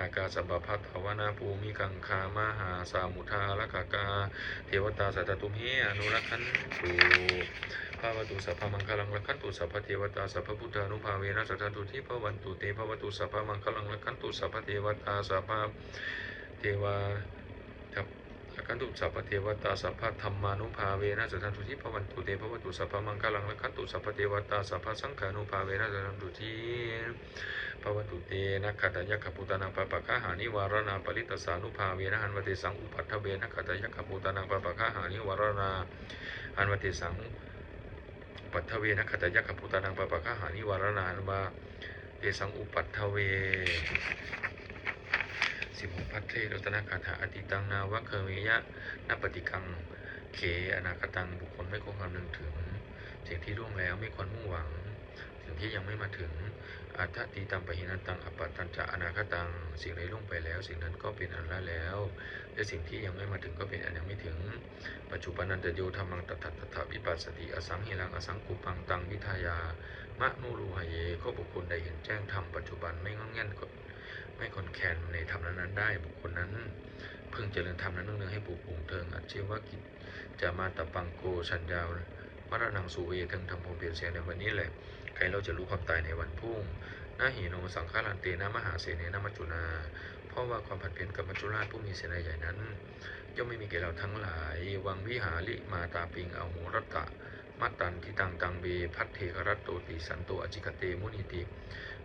Ākāsapabbatavanabhūmigaṅgāmahāsamuddā ārakkhakā devatā sadā tumhe anurakkhantu. Bhavatu sabbamaṅgalaṃ, rakkhantu sabbadevatā, sabbabuddhānubhāvena sadā sotthī bhavantu te. Bhavatu sabbamaṅgalaṃ, rakkhantu sabbadevatā, sabba deva rakkhantu sabbadevatā, sabbadhammānubhāvena sadā sotthī bhavantu te. Bhavatu sabbamaṅgalaṃ, rakkhantu sabbadevatā, sabbasaṅghānubhāvena sadā sotthī bhavantu te. Nakkhattayakkhabhūtānaṃ pāpaggahanivāraṇā parittassānubhāvena hantvā tesaṃ upaddave. Nakkhattayakkhabhūtānaṃ pāpaggahanivāraṇā hantvā tesaṃ upaddave. Nakkhattayakkhabhūtānaṃ pāpaggahanivāraṇā hantvā tesaṃ upaddave. สิบหก ภัทเท รัตนคาถา Atītaṃ nānvāgameyya nappaṭikaṅkhe anāgataṃ. บุคคลไม่ควรคำนึงถึงสิ่งที่ล่วงแล้ว ไม่ควรมุ่งหวังสิ่งที่ยังไม่มาถึง Aṭṭhatītaṃ pahīnantaṃ appattañca anāgataṃ. สิ่งใดล่วงไปแล้ว สิ่งนั้นก็เป็นอันละแล้ว และสิ่งที่ยังไม่มาถึงก็เป็นอันยังไม่ถึง Paccuppannañca yo dhammaṃ tattha tattha vipassati, asaṃhiraṃ asaṅkuppaṃ taṃ viddhāya manūrohaye. ก็บุคคลใดเห็นแจ้งธรรมปัจจุบัน ไม่ง่อนแง่น ไม่คลอนแคลนในธรรมนั้นๆได้ บุคคลนั้นพึงเจริญธรรมนั้นเนืองๆ ให้ปรุโปร่งเถิง Ajjeva kiccamātappaṃ ko jaññā maraṇaṃ suve. เถิงธรรมความเพียรเสียในวันนี้แหละ ใครเล่าจะรู้ความตายในวันพรุ่ง Na hi no saṅgarantena mahāsenena maccunā. เพราะว่าความผัดเพี้ยนกับมัจจุราชผู้มีเสนาใหญ่นั้น ย่อมไม่มีแก่เราทั้งหลาย Evaṃ vihārimātāpiṃ ahorattamatanditaṃ, taṃ ve bhaddekarattoti santo ācikkhate munīti.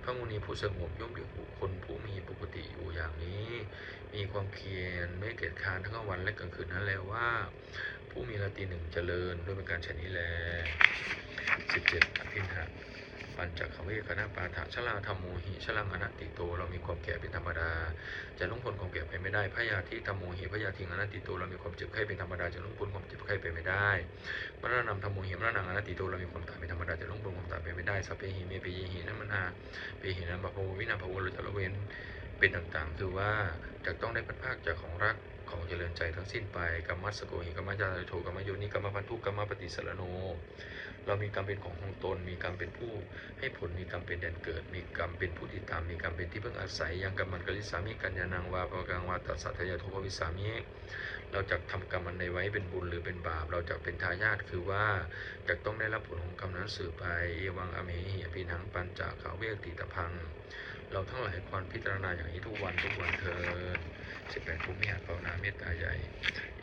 พระมุนีผู้สงบย่อมเรียกบุคคลผู้มีปกติอยู่อย่างนี้ มีความเพียรไม่เกียจคร้านทั้งกลางวันและกลางคืนนั้นแลว่า ผู้มีราตรีหนึ่งเจริญ ด้วยประการฉะนี้แล สิบเจ็ด Abhiṇhapaccavekkhaṇapāṭha. Jarādhammomhi jaraṃ anatīto. เรามีความแก่เป็นธรรมดา จะล่วงพ้นความแก่ไปไม่ได้ Byādhidhammomhi byādhiṃ anatīto. เรามีความเจ็บไข้เป็นธรรมดา จะล่วงพ้นความเจ็บไข้ไปไม่ได้ Maraṇadhammomhi maraṇaṃ anatīto. เรามีความตายเป็นธรรมดา จะล่วงพ้นความตายไปไม่ได้ Sabbehi me piyehi namanāpehi nānvābhavo vinābhavo. เราจะละเว้นเป็นต่างๆ คือว่าจะต้องได้พลัดพรากจากของรักของเจริญใจทั้งสิ้นไป Kammassakomhi kammayādajo kammayoni kammabandhu kammapaṭisaraṇo. เรามีกรรมเป็นของของตน มีกรรมเป็นผู้ให้ผล มีกรรมเป็นแดนเกิด มีกรรมเป็นผู้ติดตาม มีกรรมเป็นที่พึ่งอาศัย Yaṃ kammaṃ karissāmi kalyāṇaṃ vā pāpakaṃ vā tassa dāyādo bhavissāmi. เราจักทำกรรมอันใดไว้เป็นบุญหรือเป็นบาป เราจักเป็นทายาท คือว่าจักต้องได้รับผลของกรรมนั้นสืบไป Evaṃ amhehi abhiṇhaṃ paccavekkhitabbaṃ. เราทั้งหลายควรพิจารณาอย่างนี้ทุกวันทุกวันเทอญ สิบแปด Bhūmihatthāvāṇā เมตตาใหญ่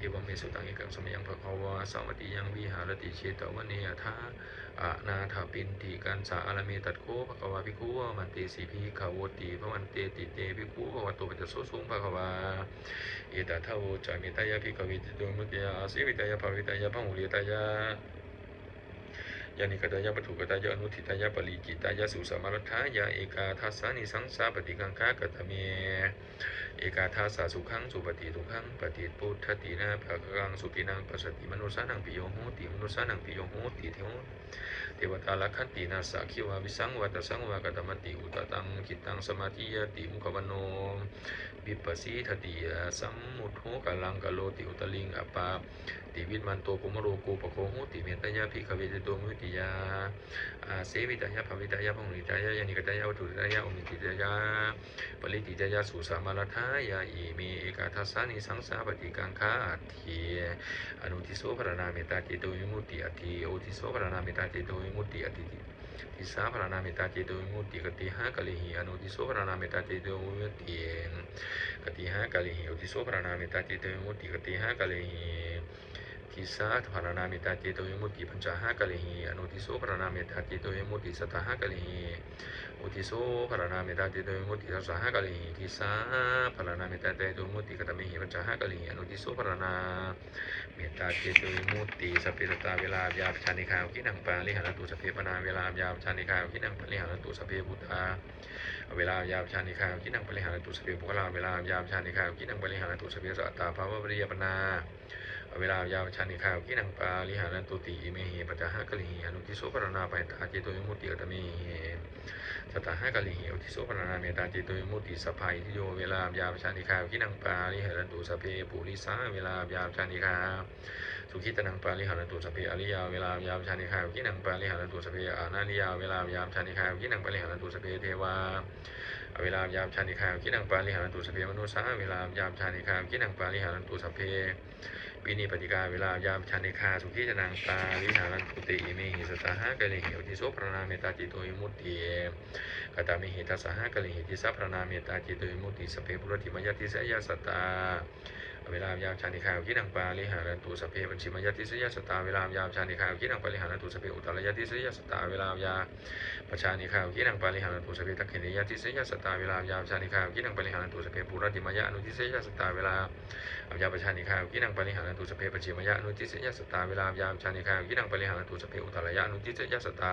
Evaṃ me sutaṃ. Ekaṃ samayaṃ bhagavā sāvatthiyaṃ viharati jetavane anāthapiṇḍikassa ārāme. Tato kho bhagavā bhikkhū āmantesi bhikkhavoti. Bhadanteti te bhikkhū bhagavato paccassosuṃ. Bhagavā etadavoca: Mettāya bhikkhave cetovimuttiyā āsevitāya bhāvitāya bahulīkatāya yānīkatāya vatthukatāya anuṭṭhitāya paricitāya susamāraddhāya ekādasānisaṃsā paṭiggaṇhā. Katame ekādasa? Sukhaṃ supati, dukkham paṭibujjhati, na bhāgaṃ sukhitaṃ passati, manussānaṃ piyo hoti, amanussānaṃ piyo hoti, devatā rakkhanti, nāssa aggi vā visaṃ vā tasaṃ vā katamāti, uttamaṃ cittaṃ samādhiyati, mukhavaṇṇo vippasīdati, asammūḷho kālaṃ karoti, uttariṃ appaṭivijjhanto bhummaro kūpako hoti. Mettāya bhikkhave cetovimuttiyā āsevitāya bhāvitāya bahulīkatāya yānīkatāya vatthukatāya anuṭṭhitāya paricitāya susamāraddhāya ime ekādasānisaṃsā paṭiggaṇhā. Atthi anodhiso pharaṇā mettā cetovimutti, atthi odhiso pharaṇā mettā cetovimutti, atthi disā pharaṇā mettā cetovimutti. Katehākārehi anodhiso pharaṇā mettā cetovimutti? Katehākārehi odhiso pharaṇā mettā cetovimutti? Katehākārehi disā pharaṇā mettā cetovimutti? Pañcahākārehi anodhiso pharaṇā mettā cetovimutti? Sattahākārehi odhiso pharaṇā mettā cetovimutti? Dasahākārehi disā pharaṇā mettā cetovimutti? Katamehi pañcahākārehi anodhiso pharaṇā mettā cetovimutti? Sabbe sattā averā abyāpajjhā anīghā sukhī attānaṃ pariharantu. Sabbe pāṇā averā abyāpajjhā anīghā sukhī attānaṃ pariharantu. Sabbe bhūtā averā abyāpajjhā anīghā sukhī attānaṃ pariharantu. Sabbe puggalā averā abyāpajjhā anīghā sukhī attānaṃ pariharantu. Sabbe sattā attabhāvapariyāpannā averā abyāpajjhā anīghā sukhī attānaṃ pariharantu. Iti imehi pañcahākārehi anodhiso pharaṇā mettā cetovimutti. Katamehi sattahākārehi odhiso pharaṇā mettā cetovimutti? Sabbā itthiyo averā abyāpajjhā anīghā sukhī attānaṃ pariharantu. Sabbe purisā averā abyāpajjhā anīghā sukhī attānaṃ pariharantu. Sabbe ariyā averā abyāpajjhā anīghā sukhī attānaṃ pariharantu. Sabbe anariyā averā abyāpajjhā anīghā sukhī attānaṃ pariharantu. Sabbe devā averā abyāpajjhā anīghā sukhī attānaṃ pariharantu. Sabbe manussā averā abyāpajjhā anīghā sukhī attānaṃ pariharantu. Sabbe pāṇipātikā averā abyāpajjhā anīghā sukhī attānaṃ pariharantu. Iti imehi sattahākārehi odhiso pharaṇā mettā cetovimutti. Katamehi dasahākārehi disā pharaṇā mettā cetovimutti? Sabbe puratthimāya disāya sattā averā abyāpajjhā anīghā sukhī attānaṃ pariharantu. Sabbe pacchimāya disāya sattā averā abyāpajjhā anīghā sukhī attānaṃ pariharantu. Sabbe uttarāya disāya sattā averā abyāpajjhā anīghā sukhī attānaṃ pariharantu. Sabbe dakkhiṇāya disāya sattā averā abyāpajjhā anīghā sukhī attānaṃ pariharantu. Sabbe puratthimāya anudisāya sattā averā abyāpajjhā anīghā sukhī attānaṃ pariharantu. Sabbe pacchimāya anudisāya sattā averā abyāpajjhā anīghā sukhī attānaṃ pariharantu. Sabbe uttarāya anudisāya sattā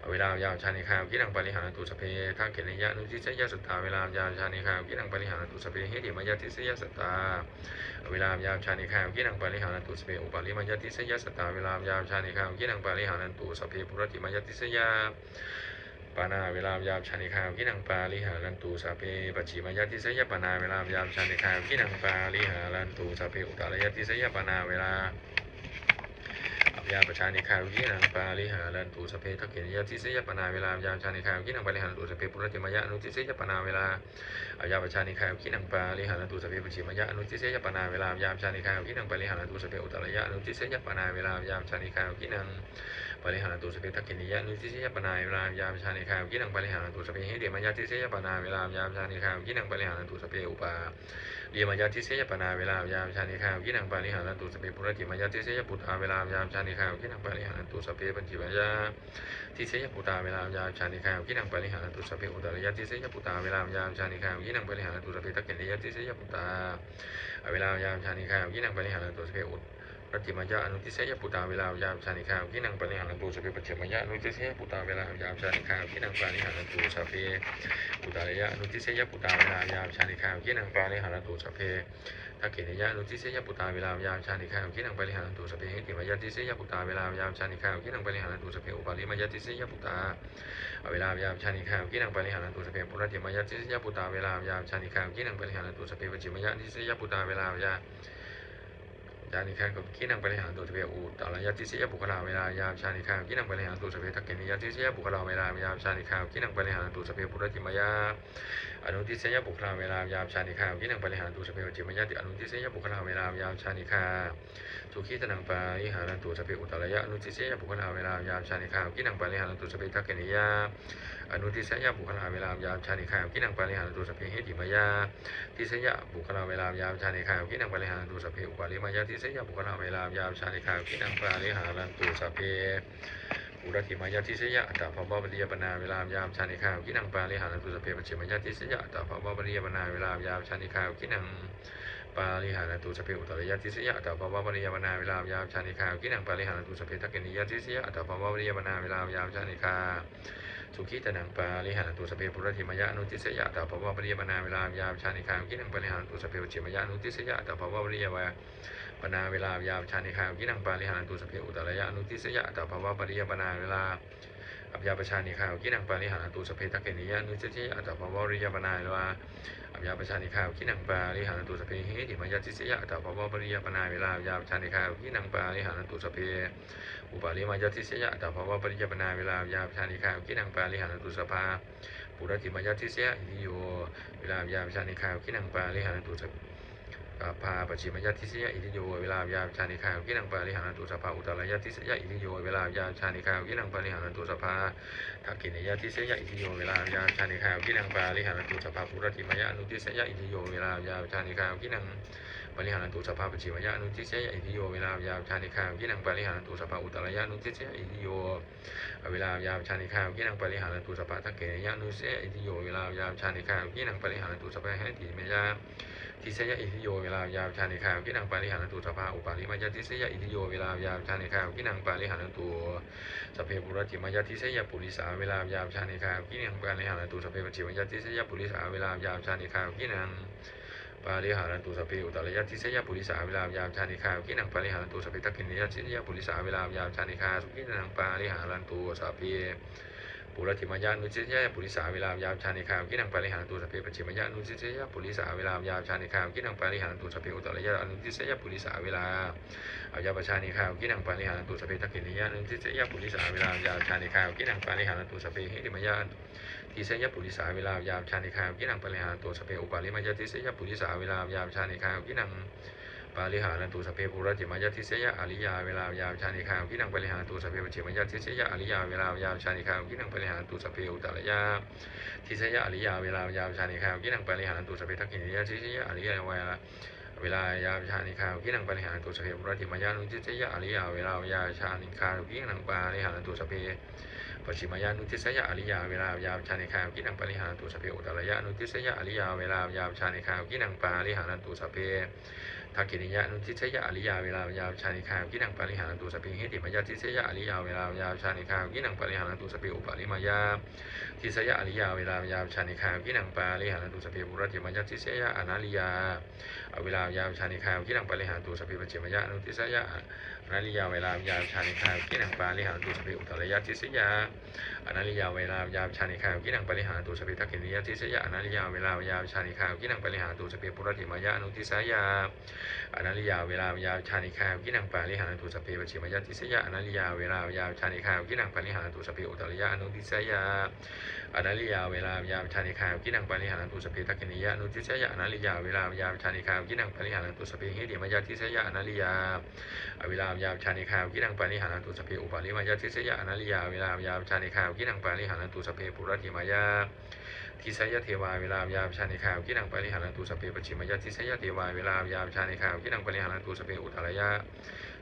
averā abyāpajjhā anīghā sukhī attānaṃ pariharantu. Sabbe dakkhiṇāya anudisāya sattā averā abyāpajjhā anīghā sukhī attānaṃ pariharantu. Sabbe heṭṭhimāya disāya sattā averā abyāpajjhā anīghā sukhī attānaṃ pariharantu. Sabbe uparimāya disāya sattā averā abyāpajjhā anīghā sukhī attānaṃ pariharantu. Sabbe puratthimāya disāya pāṇā averā abyāpajjhā anīghā sukhī attānaṃ pariharantu. Sabbe pacchimāya disāya pāṇā averā abyāpajjhā anīghā sukhī attānaṃ pariharantu. Sabbe uttarāya disāya pāṇā averā abyāpajjhā anīghā sukhī attānaṃ pariharantu. Sabbe dakkhiṇāya disāya pāṇā averā abyāpajjhā anīghā sukhī attānaṃ pariharantu. Sabbe puratthimāya anudisāya pāṇā averā abyāpajjhā anīghā sukhī attānaṃ pariharantu. Sabbe pacchimāya anudisāya pāṇā averā abyāpajjhā anīghā sukhī attānaṃ pariharantu. Sabbe uttarāya anudisāya pāṇā averā abyāpajjhā anīghā sukhī attānaṃ pariharantu. Sabbe dakkhiṇāya anudisāya pāṇā averā abyāpajjhā anīghā sukhī attānaṃ pariharantu. Sabbe heṭṭhimāya disāya pāṇā averā abyāpajjhā anīghā sukhī attānaṃ pariharantu. Sabbe uparimāya disāya pāṇā averā abyāpajjhā anīghā sukhī attānaṃ pariharantu. Sabbe puratthimāya disāya bhūtā averā abyāpajjhā anīghā sukhī attānaṃ pariharantu. Sabbe pacchimāya disāya bhūtā averā abyāpajjhā anīghā sukhī attānaṃ pariharantu. Sabbe uttarāya disāya bhūtā averā abyāpajjhā anīghā sukhī attānaṃ pariharantu. Sabbe dakkhiṇāya disāya bhūtā averā abyāpajjhā anīghā sukhī attānaṃ pariharantu. Sabbe puratthimāya anudisāya bhūtā averā abyāpajjhā anīghā sukhī attānaṃ pariharantu. Sabbe pacchimāya anudisāya bhūtā averā abyāpajjhā anīghā sukhī attānaṃ pariharantu. Sabbe uttarāya anudisāya bhūtā averā abyāpajjhā anīghā sukhī attānaṃ pariharantu. Sabbe dakkhiṇāya anudisāya bhūtā averā abyāpajjhā anīghā sukhī attānaṃ pariharantu. Sabbe heṭṭhimāya disāya bhūtā averā abyāpajjhā anīghā sukhī attānaṃ pariharantu. Sabbe uparimāya disāya bhūtā averā abyāpajjhā anīghā sukhī attānaṃ pariharantu. Sabbe puratthimāya disāya bhūtā averā abyāpajjhā anīghā sukhī attānaṃ pariharantu. Sabbe pacchimāya disāya bhūtā averā abyā jhānīkā sukhī attānaṃ pariharantu. Sabbe uttarāya disāya puggalā averā abyāpajjhā anīghā sukhī attānaṃ pariharantu. Sabbe dakkhiṇāya disāya puggalā averā abyāpajjhā anīghā sukhī attānaṃ pariharantu. Sabbe puratthimāya anudisāya puggalā averā abyāpajjhā anīghā sukhī attānaṃ pariharantu. Sabbe pacchimāya anudisāya puggalā averā abyāpajjhā anīghā sukhī attānaṃ pariharantu. Sabbe uttarāya anudisāya puggalā averā abyāpajjhā anīghā sukhī attānaṃ pariharantu. Sabbe dakkhiṇāya anudisāya puggalā averā abyāpajjhā anīghā sukhī attānaṃ pariharantu. Sabbe heṭṭhimāya disāya puggalā averā abyāpajjhā anīghā sukhī attānaṃ pariharantu. Sabbe uparimāya disāya puggalā averā abyāpajjhā anīghā sukhī attānaṃ pariharantu. Sabbe puratthimāya disāya attabhāvapariyāpannā averā abyāpajjhā anīghā sukhī attānaṃ pariharantu. Sabbe pacchimāya disāya attabhāvapariyāpannā averā abyāpajjhā anīghā sukhī attānaṃ pariharantu. Sabbe uttarāya disāya attabhāvapariyāpannā averā abyāpajjhā anīghā sukhī attānaṃ pariharantu. Sabbe dakkhiṇāya disāya attabhāvapariyāpannā averā abyāpajjhā anīghā sukhī attānaṃ pariharantu. Sabbe puratthimāya anudisāya attabhāvapariyāpannā averā abyāpajjhā anīghā sukhī attānaṃ pariharantu. Sabbe pacchimāya anudisāya attabhāvapariyāpannā averā abyāpajjhā anīghā sukhī attānaṃ pariharantu. Sabbe uttarāya anudisāya attabhāvapariyāpannā averā abyāpajjhā anīghā sukhī attānaṃ pariharantu. Sabbe dakkhiṇāya anudisāya attabhāvapariyāpannā averā abyāpajjhā anīghā sukhī attānaṃ pariharantu. Sabbe heṭṭhimāya disāya attabhāvapariyāpannā averā abyāpajjhā anīghā sukhī attānaṃ pariharantu. Sabbe uparimāya disāya attabhāvapariyāpannā averā abyāpajjhā anīghā sukhī attānaṃ pariharantu. Sabbā puratthimāya disāya itthiyo averā abyāpajjhā anīghā sukhī attānaṃ pariharantu. Sabbā pacchimāya disāya itthiyo averā abyāpajjhā anīghā sukhī attānaṃ pariharantu. Sabbā uttarāya disāya itthiyo averā abyāpajjhā anīghā sukhī attānaṃ pariharantu. Sabbā dakkhiṇāya disāya itthiyo averā abyāpajjhā anīghā sukhī attānaṃ pariharantu. Sabbā puratthimāya anudisāya itthiyo averā abyāpajjhā anīghā sukhī attānaṃ pariharantu. Sabbā pacchimāya anudisāya itthiyo averā abyāpajjhā anīghā sukhī attānaṃ pariharantu. Sabbā uttarāya anudisāya itthiyo averā abyāpajjhā anīghā sukhī attānaṃ pariharantu. Sabbā dakkhiṇāya anudisāya itthiyo averā abyāpajjhā anīghā sukhī attānaṃ pariharantu. Sabbā heṭṭhimāya disāya itthiyo averā abyāpajjhā anīghā sukhī attānaṃ pariharantu. Sabbā uparimāya disāya itthiyo averā abyāpajjhā anīghā sukhī attānaṃ pariharantu. Sabbe puratthimāya disāya purisā averā abyāpajjhā anīghā sukhī attānaṃ pariharantu. Sabbe pacchimāya disāya purisā averā abyāpajjhā anīghā sukhī attānaṃ pariharantu. Sabbe uttarāya disāya purisā averā abyāpajjhā anīghā sukhī attānaṃ pariharantu. Sabbe dakkhiṇāya disāya purisā averā abyāpajjhā anīghā sukhī attānaṃ pariharantu. Sabbe puratthimāya anudisāya purisā averā abyāpajjhā anīghā sukhī attānaṃ pariharantu. Sabbe pacchimāya anudisāya purisā averā abyāpajjhā anīghā sukhī attānaṃ pariharantu. Sabbe uttarāya anudisāya purisā averā abyāpajjhā anīghā sukhī attānaṃ pariharantu. Sabbe dakkhiṇāya anudisāya purisā averā abyāpajjhā anīghā sukhī attānaṃ pariharantu. Sabbe heṭṭhimāya disāya purisā averā abyāpajjhā anīghā sukhī attānaṃ pariharantu. Sabbe uparimāya disāya purisā averā abyāpajjhā anīghā sukhī attānaṃ pariharantu. Sabbe puratthimāya disāya ariyā averā abyāpajjhā anīghā sukhī attānaṃ pariharantu. Sabbe pacchimāya disāya ariyā averā abyāpajjhā anīghā sukhī attānaṃ pariharantu. Sabbe uttarāya disāya ariyā averā abyāpajjhā anīghā sukhī attānaṃ pariharantu. Sabbe dakkhiṇāya disāya ariyā averā abyāpajjhā anīghā sukhī attānaṃ pariharantu. Sabbe puratthimāya anudisāya ariyā averā abyāpajjhā anīghā sukhī attānaṃ pariharantu. Sabbe pacchimāya anudisāya ariyā averā abyāpajjhā anīghā sukhī attānaṃ pariharantu. Sabbe uttarāya anudisāya ariyā averā abyāpajjhā anīghā sukhī attānaṃ pariharantu. Sabbe dakkhiṇāya anudisāya ariyā averā abyāpajjhā anīghā sukhī attānaṃ pariharantu. Sabbe heṭṭhimāya disāya ariyā averā abyāpajjhā anīghā sukhī attānaṃ pariharantu. Sabbe uparimāya disāya ariyā averā abyāpajjhā anīghā sukhī attānaṃ pariharantu. Sabbe puratthimāya disāya anariyā averā abyāpajjhā anīghā sukhī attānaṃ pariharantu. Sabbe pacchimāya anudisāya anariyā averā abyāpajjhā anīghā sukhī attānaṃ pariharantu. Sabbe uttarāya disāya anariyā averā abyāpajjhā anīghā sukhī attānaṃ pariharantu. Sabbe dakkhiṇāya disāya anariyā averā abyāpajjhā anīghā sukhī attānaṃ pariharantu. Sabbe puratthimāya anudisāya anariyā averā abyāpajjhā anīghā sukhī attānaṃ pariharantu. Sabbe pacchimāya disāya anariyā averā abyāpajjhā anīghā sukhī attānaṃ pariharantu. Sabbe uttarāya anudisāya anariyā averā abyāpajjhā anīghā sukhī attānaṃ pariharantu. Sabbe dakkhiṇāya anudisāya anariyā averā abyāpajjhā anīghā sukhī attānaṃ pariharantu. Sabbe heṭṭhimāya disāya anariyā averā abyāpajjhā anīghā sukhī attānaṃ pariharantu. Sabbe uparimāya disāya anariyā averā abyāpajjhā anīghā sukhī attānaṃ pariharantu. Sabbe puratthimāya disāya devā averā abyāpajjhā anīghā sukhī attānaṃ pariharantu. Sabbe pacchimāya disāya devā averā abyāpajjhā anīghā sukhī attānaṃ pariharantu. Sabbe uttarāya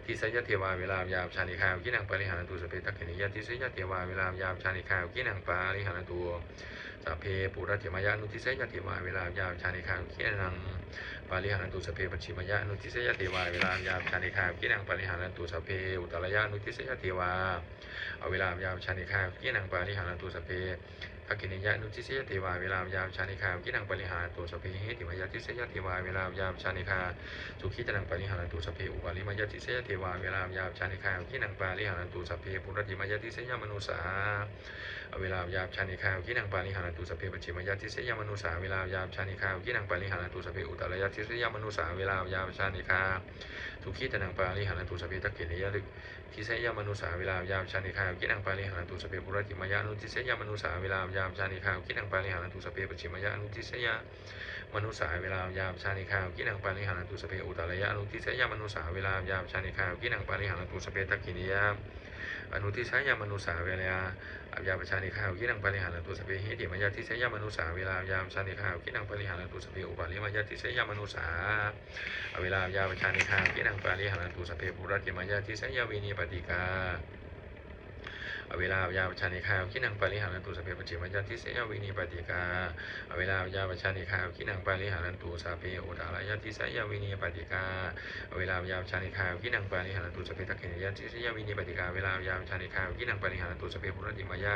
disāya devā averā abyāpajjhā anīghā sukhī attānaṃ pariharantu. Sabbe dakkhiṇāya disāya devā averā abyāpajjhā anīghā sukhī attānaṃ pariharantu. Sabbe puratthimāya anudisāya devā averā abyāpajjhā anīghā sukhī attānaṃ pariharantu. Sabbe pacchimāya anudisāya devā averā abyāpajjhā anīghā sukhī attānaṃ pariharantu. Sabbe uttarāya anudisāya devā averā abyāpajjhā anīghā sukhī attānaṃ pariharantu. Sabbe dakkhiṇāya anudisāya devā averā abyāpajjhā anīghā sukhī attānaṃ pariharantu. Sabbe heṭṭhimāya disāya devā averā abyāpajjhā anīghā sukhī attānaṃ pariharantu. Sabbe uparimāya disāya devā averā abyāpajjhā anīghā sukhī attānaṃ pariharantu. Sabbe puratthimāya disāya manussā averā abyāpajjhā anīghā sukhī attānaṃ pariharantu. Sabbe pacchimāya disāya manussā averā abyāpajjhā anīghā sukhī attānaṃ pariharantu. Sabbe uttarāya disāya manussā averā abyāpajjhā anīghā sukhī attānaṃ pariharantu. Sabbe dakkhiṇāya disāya manussā averā abyāpajjhā anīghā sukhī attānaṃ pariharantu. Sabbe puratthimāya anudisāya manussā averā abyāpajjhā anīghā sukhī attānaṃ pariharantu. Sabbe pacchimāya anudisāya manussā averā abyāpajjhā anīghā sukhī attānaṃ pariharantu. Sabbe uttarāya anudisāya manussā averā abyāpajjhā anīghā sukhī attānaṃ pariharantu. Sabbe dakkhiṇāya anudisāya manussā averā abyāpajjhā anīghā sukhī attānaṃ pariharantu. Sabbe heṭṭhimāya disāya manussā averā abyāpajjhā anīghā sukhī attānaṃ pariharantu. Sabbe uparimāya disāya manussā averā abyāpajjhā anīghā sukhī attānaṃ pariharantu. Sabbe puratthimāya disāya vinipātikā averā abyāpajjhā anīghā sukhī attānaṃ pariharantu. Sabbe pacchimāya disāya vinipātikā averā abyāpajjhā anīghā sukhī attānaṃ pariharantu. Sabbe uttarāya disāya vinipātikā averā abyāpajjhā anīghā sukhī attānaṃ pariharantu. Sabbe dakkhiṇāya disāya vinipātikā averā abyāpajjhā anīghā sukhī attānaṃ pariharantu. Sabbe puratthimāya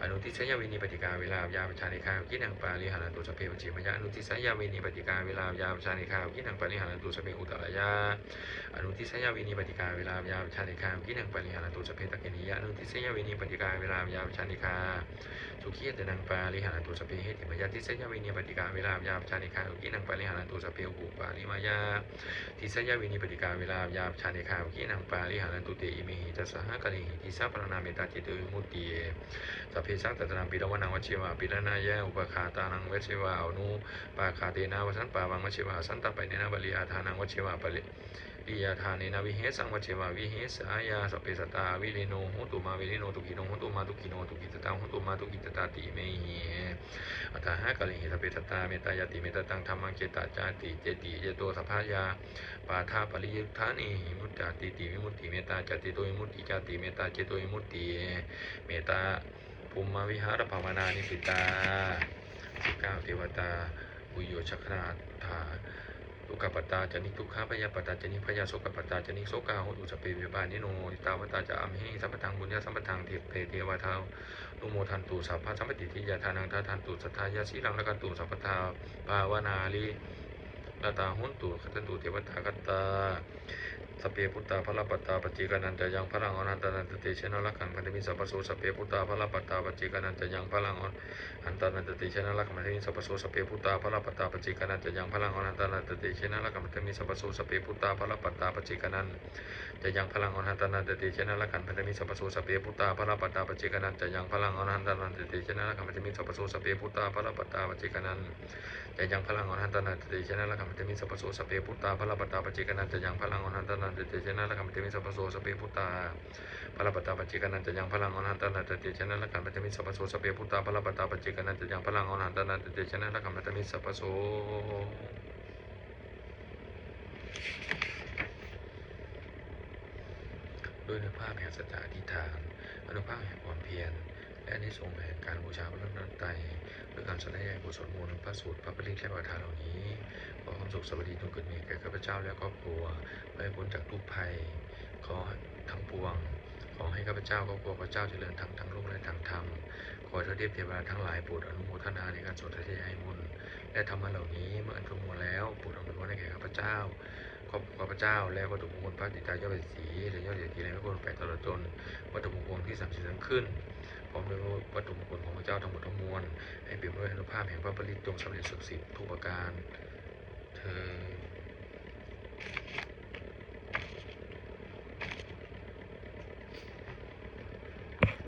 anudisāya vinipātikā averā abyāpajjhā anīghā sukhī attānaṃ pariharantu. Sabbe pacchimāya anudisāya vinipātikā averā abyāpajjhā anīghā sukhī attānaṃ pariharantu. Sabbe uttarāya anudisāya vinipātikā averā abyāpajjhā anīghā sukhī attānaṃ pariharantu. Sabbe dakkhiṇāya anudisāya vinipātikā averā abyāpajjhā anīghā sukhī attānaṃ pariharantu. Sabbe heṭṭhimāya disāya vinipātikā averā abyāpajjhā anīghā sukhī attānaṃ pariharantu. Sabbe uparimāya disāya vinipātikā averā abyāpajjhā anīghā sukhī attānaṃ pariharantu. Te imehi ca sahakārehi disāpharaṇā mettācetovimutti sabbesaṃ sattānaṃ pīḷanaṃ vajjeva pīḷanāya, upaghātānaṃ vajjeva anupaghātena, avasantapāvaṃ vajjeva asantapadena, pariyādānaṃ vajjeva pariyādānena, vihesaṃ vajjeva vihesāya, sabbe sattā averino hontu, mā verino dukkhinō hontu, mā dukkhinā dukkhitatā hontu, mā dukkhitattāti. Imehi aṭṭhahākārehi sabbe sattā mettāyāti. Mettāyaṃ dhammaṃ cetasāti. Ceti ceto sabbāya pādāpariyuṭṭhānehi muccatīti vimutti. Mettācetovimutti cāti. Mettācetovimutti mettā brahmavihārabhāvanā niṭṭhitā. สิบเก้า เทวตา ปุญโญชนกถา Dukkhappattā ca niddukkhā, bhayappattā ca nibbhayā, sokappattā ca nissokā hontu sabbepi pāṇino. Ettāvatā ca amhehi sambhataṃ puññasampadaṃ, sabbe devānumodantu sabbasampattisiddhiyā. Dānaṃ dadantu saddhāya, sīlaṃ rakkhantu sabbadā, bhāvanābhiratā hontu, gacchantu devatāgatā. Sabbe buddhā balappattā, paccekānañca yaṃ balaṃ, arahantānañca tejena, rakkhaṃ bandhāmi sabbaso. Sabbe buddhā balappattā, paccekānañca yaṃ balaṃ, arahantānañca tejena, rakkhaṃ bandhāmi sabbaso. Sabbe buddhā balappattā, paccekānañca yaṃ balaṃ, arahantānañca tejena, rakkhaṃ bandhāmi sabbaso. Sabbe buddhā balappattā, paccekānañca yaṃ balaṃ, arahantānañca tejena, rakkhaṃ bandhāmi sabbaso. Sabbe buddhā balappattā, paccekānañca yaṃ balaṃ, arahantānañca tejena, rakkhaṃ bandhāmi sabbaso. Sabbe buddhā balappattā, paccekānañca yaṃ balaṃ, arahantānañca tejena, rakkhaṃ bandhāmi sabbaso. Sabbe buddhā balappattā, paccekānañca yaṃ balaṃ, arahantānañca tejena, rakkhaṃ bandhāmi sabbaso. Sabbe buddhā balappattā, paccekānañca yaṃ balaṃ, arahantānañca tejena, rakkhaṃ bandhāmi sabbaso. Sabbe buddhā balappattā, paccekānañca yaṃ balaṃ, arahantānañca tejena, rakkhaṃ bandhāmi sabbaso. ด้วยอานุภาพแห่งสัจจะอธิษฐาน อานุภาพแห่งความเพียร และอานิสงส์แห่งการบูชาพระรัตนตรัย ด้วยคำสาธยายบทสวดมนต์ พระสูตร พระปริตร และคาถาเหล่านี้ ขอความสุขสวัสดีจงเกิดมีแก่ข้าพเจ้าและครอบครัว และให้พ้นจากทุกข์ภัย ขอทั้งปวง ขอให้ข้าพเจ้า ครอบครัวข้าพเจ้าเจริญทั้งทางโลกและทางธรรม ขอเทพเทวดาทั้งหลายโปรดอนุโมทนาในการสวดสาธยายมนต์ และธรรมะเหล่านี้ เมื่ออนุโมทนาแล้ว โปรดอำนวยพรให้แก่ข้าพเจ้า ครอบครัวข้าพเจ้า และวัตถุมงคลพระติตายอดเศรษฐี และยอดเศรษฐีในพระคุณแปดตลอดจน วัตถุมงคลที่สามสิบทั้งขึ้น พร้อมด้วยวัตถุมงคลของพระเจ้าทั้งหมดทั้งมวล ให้เปี่ยมด้วยอานุภาพแห่งพระปริตร จงสำเร็จสุขสิทธิ์ทุกประการเทอญ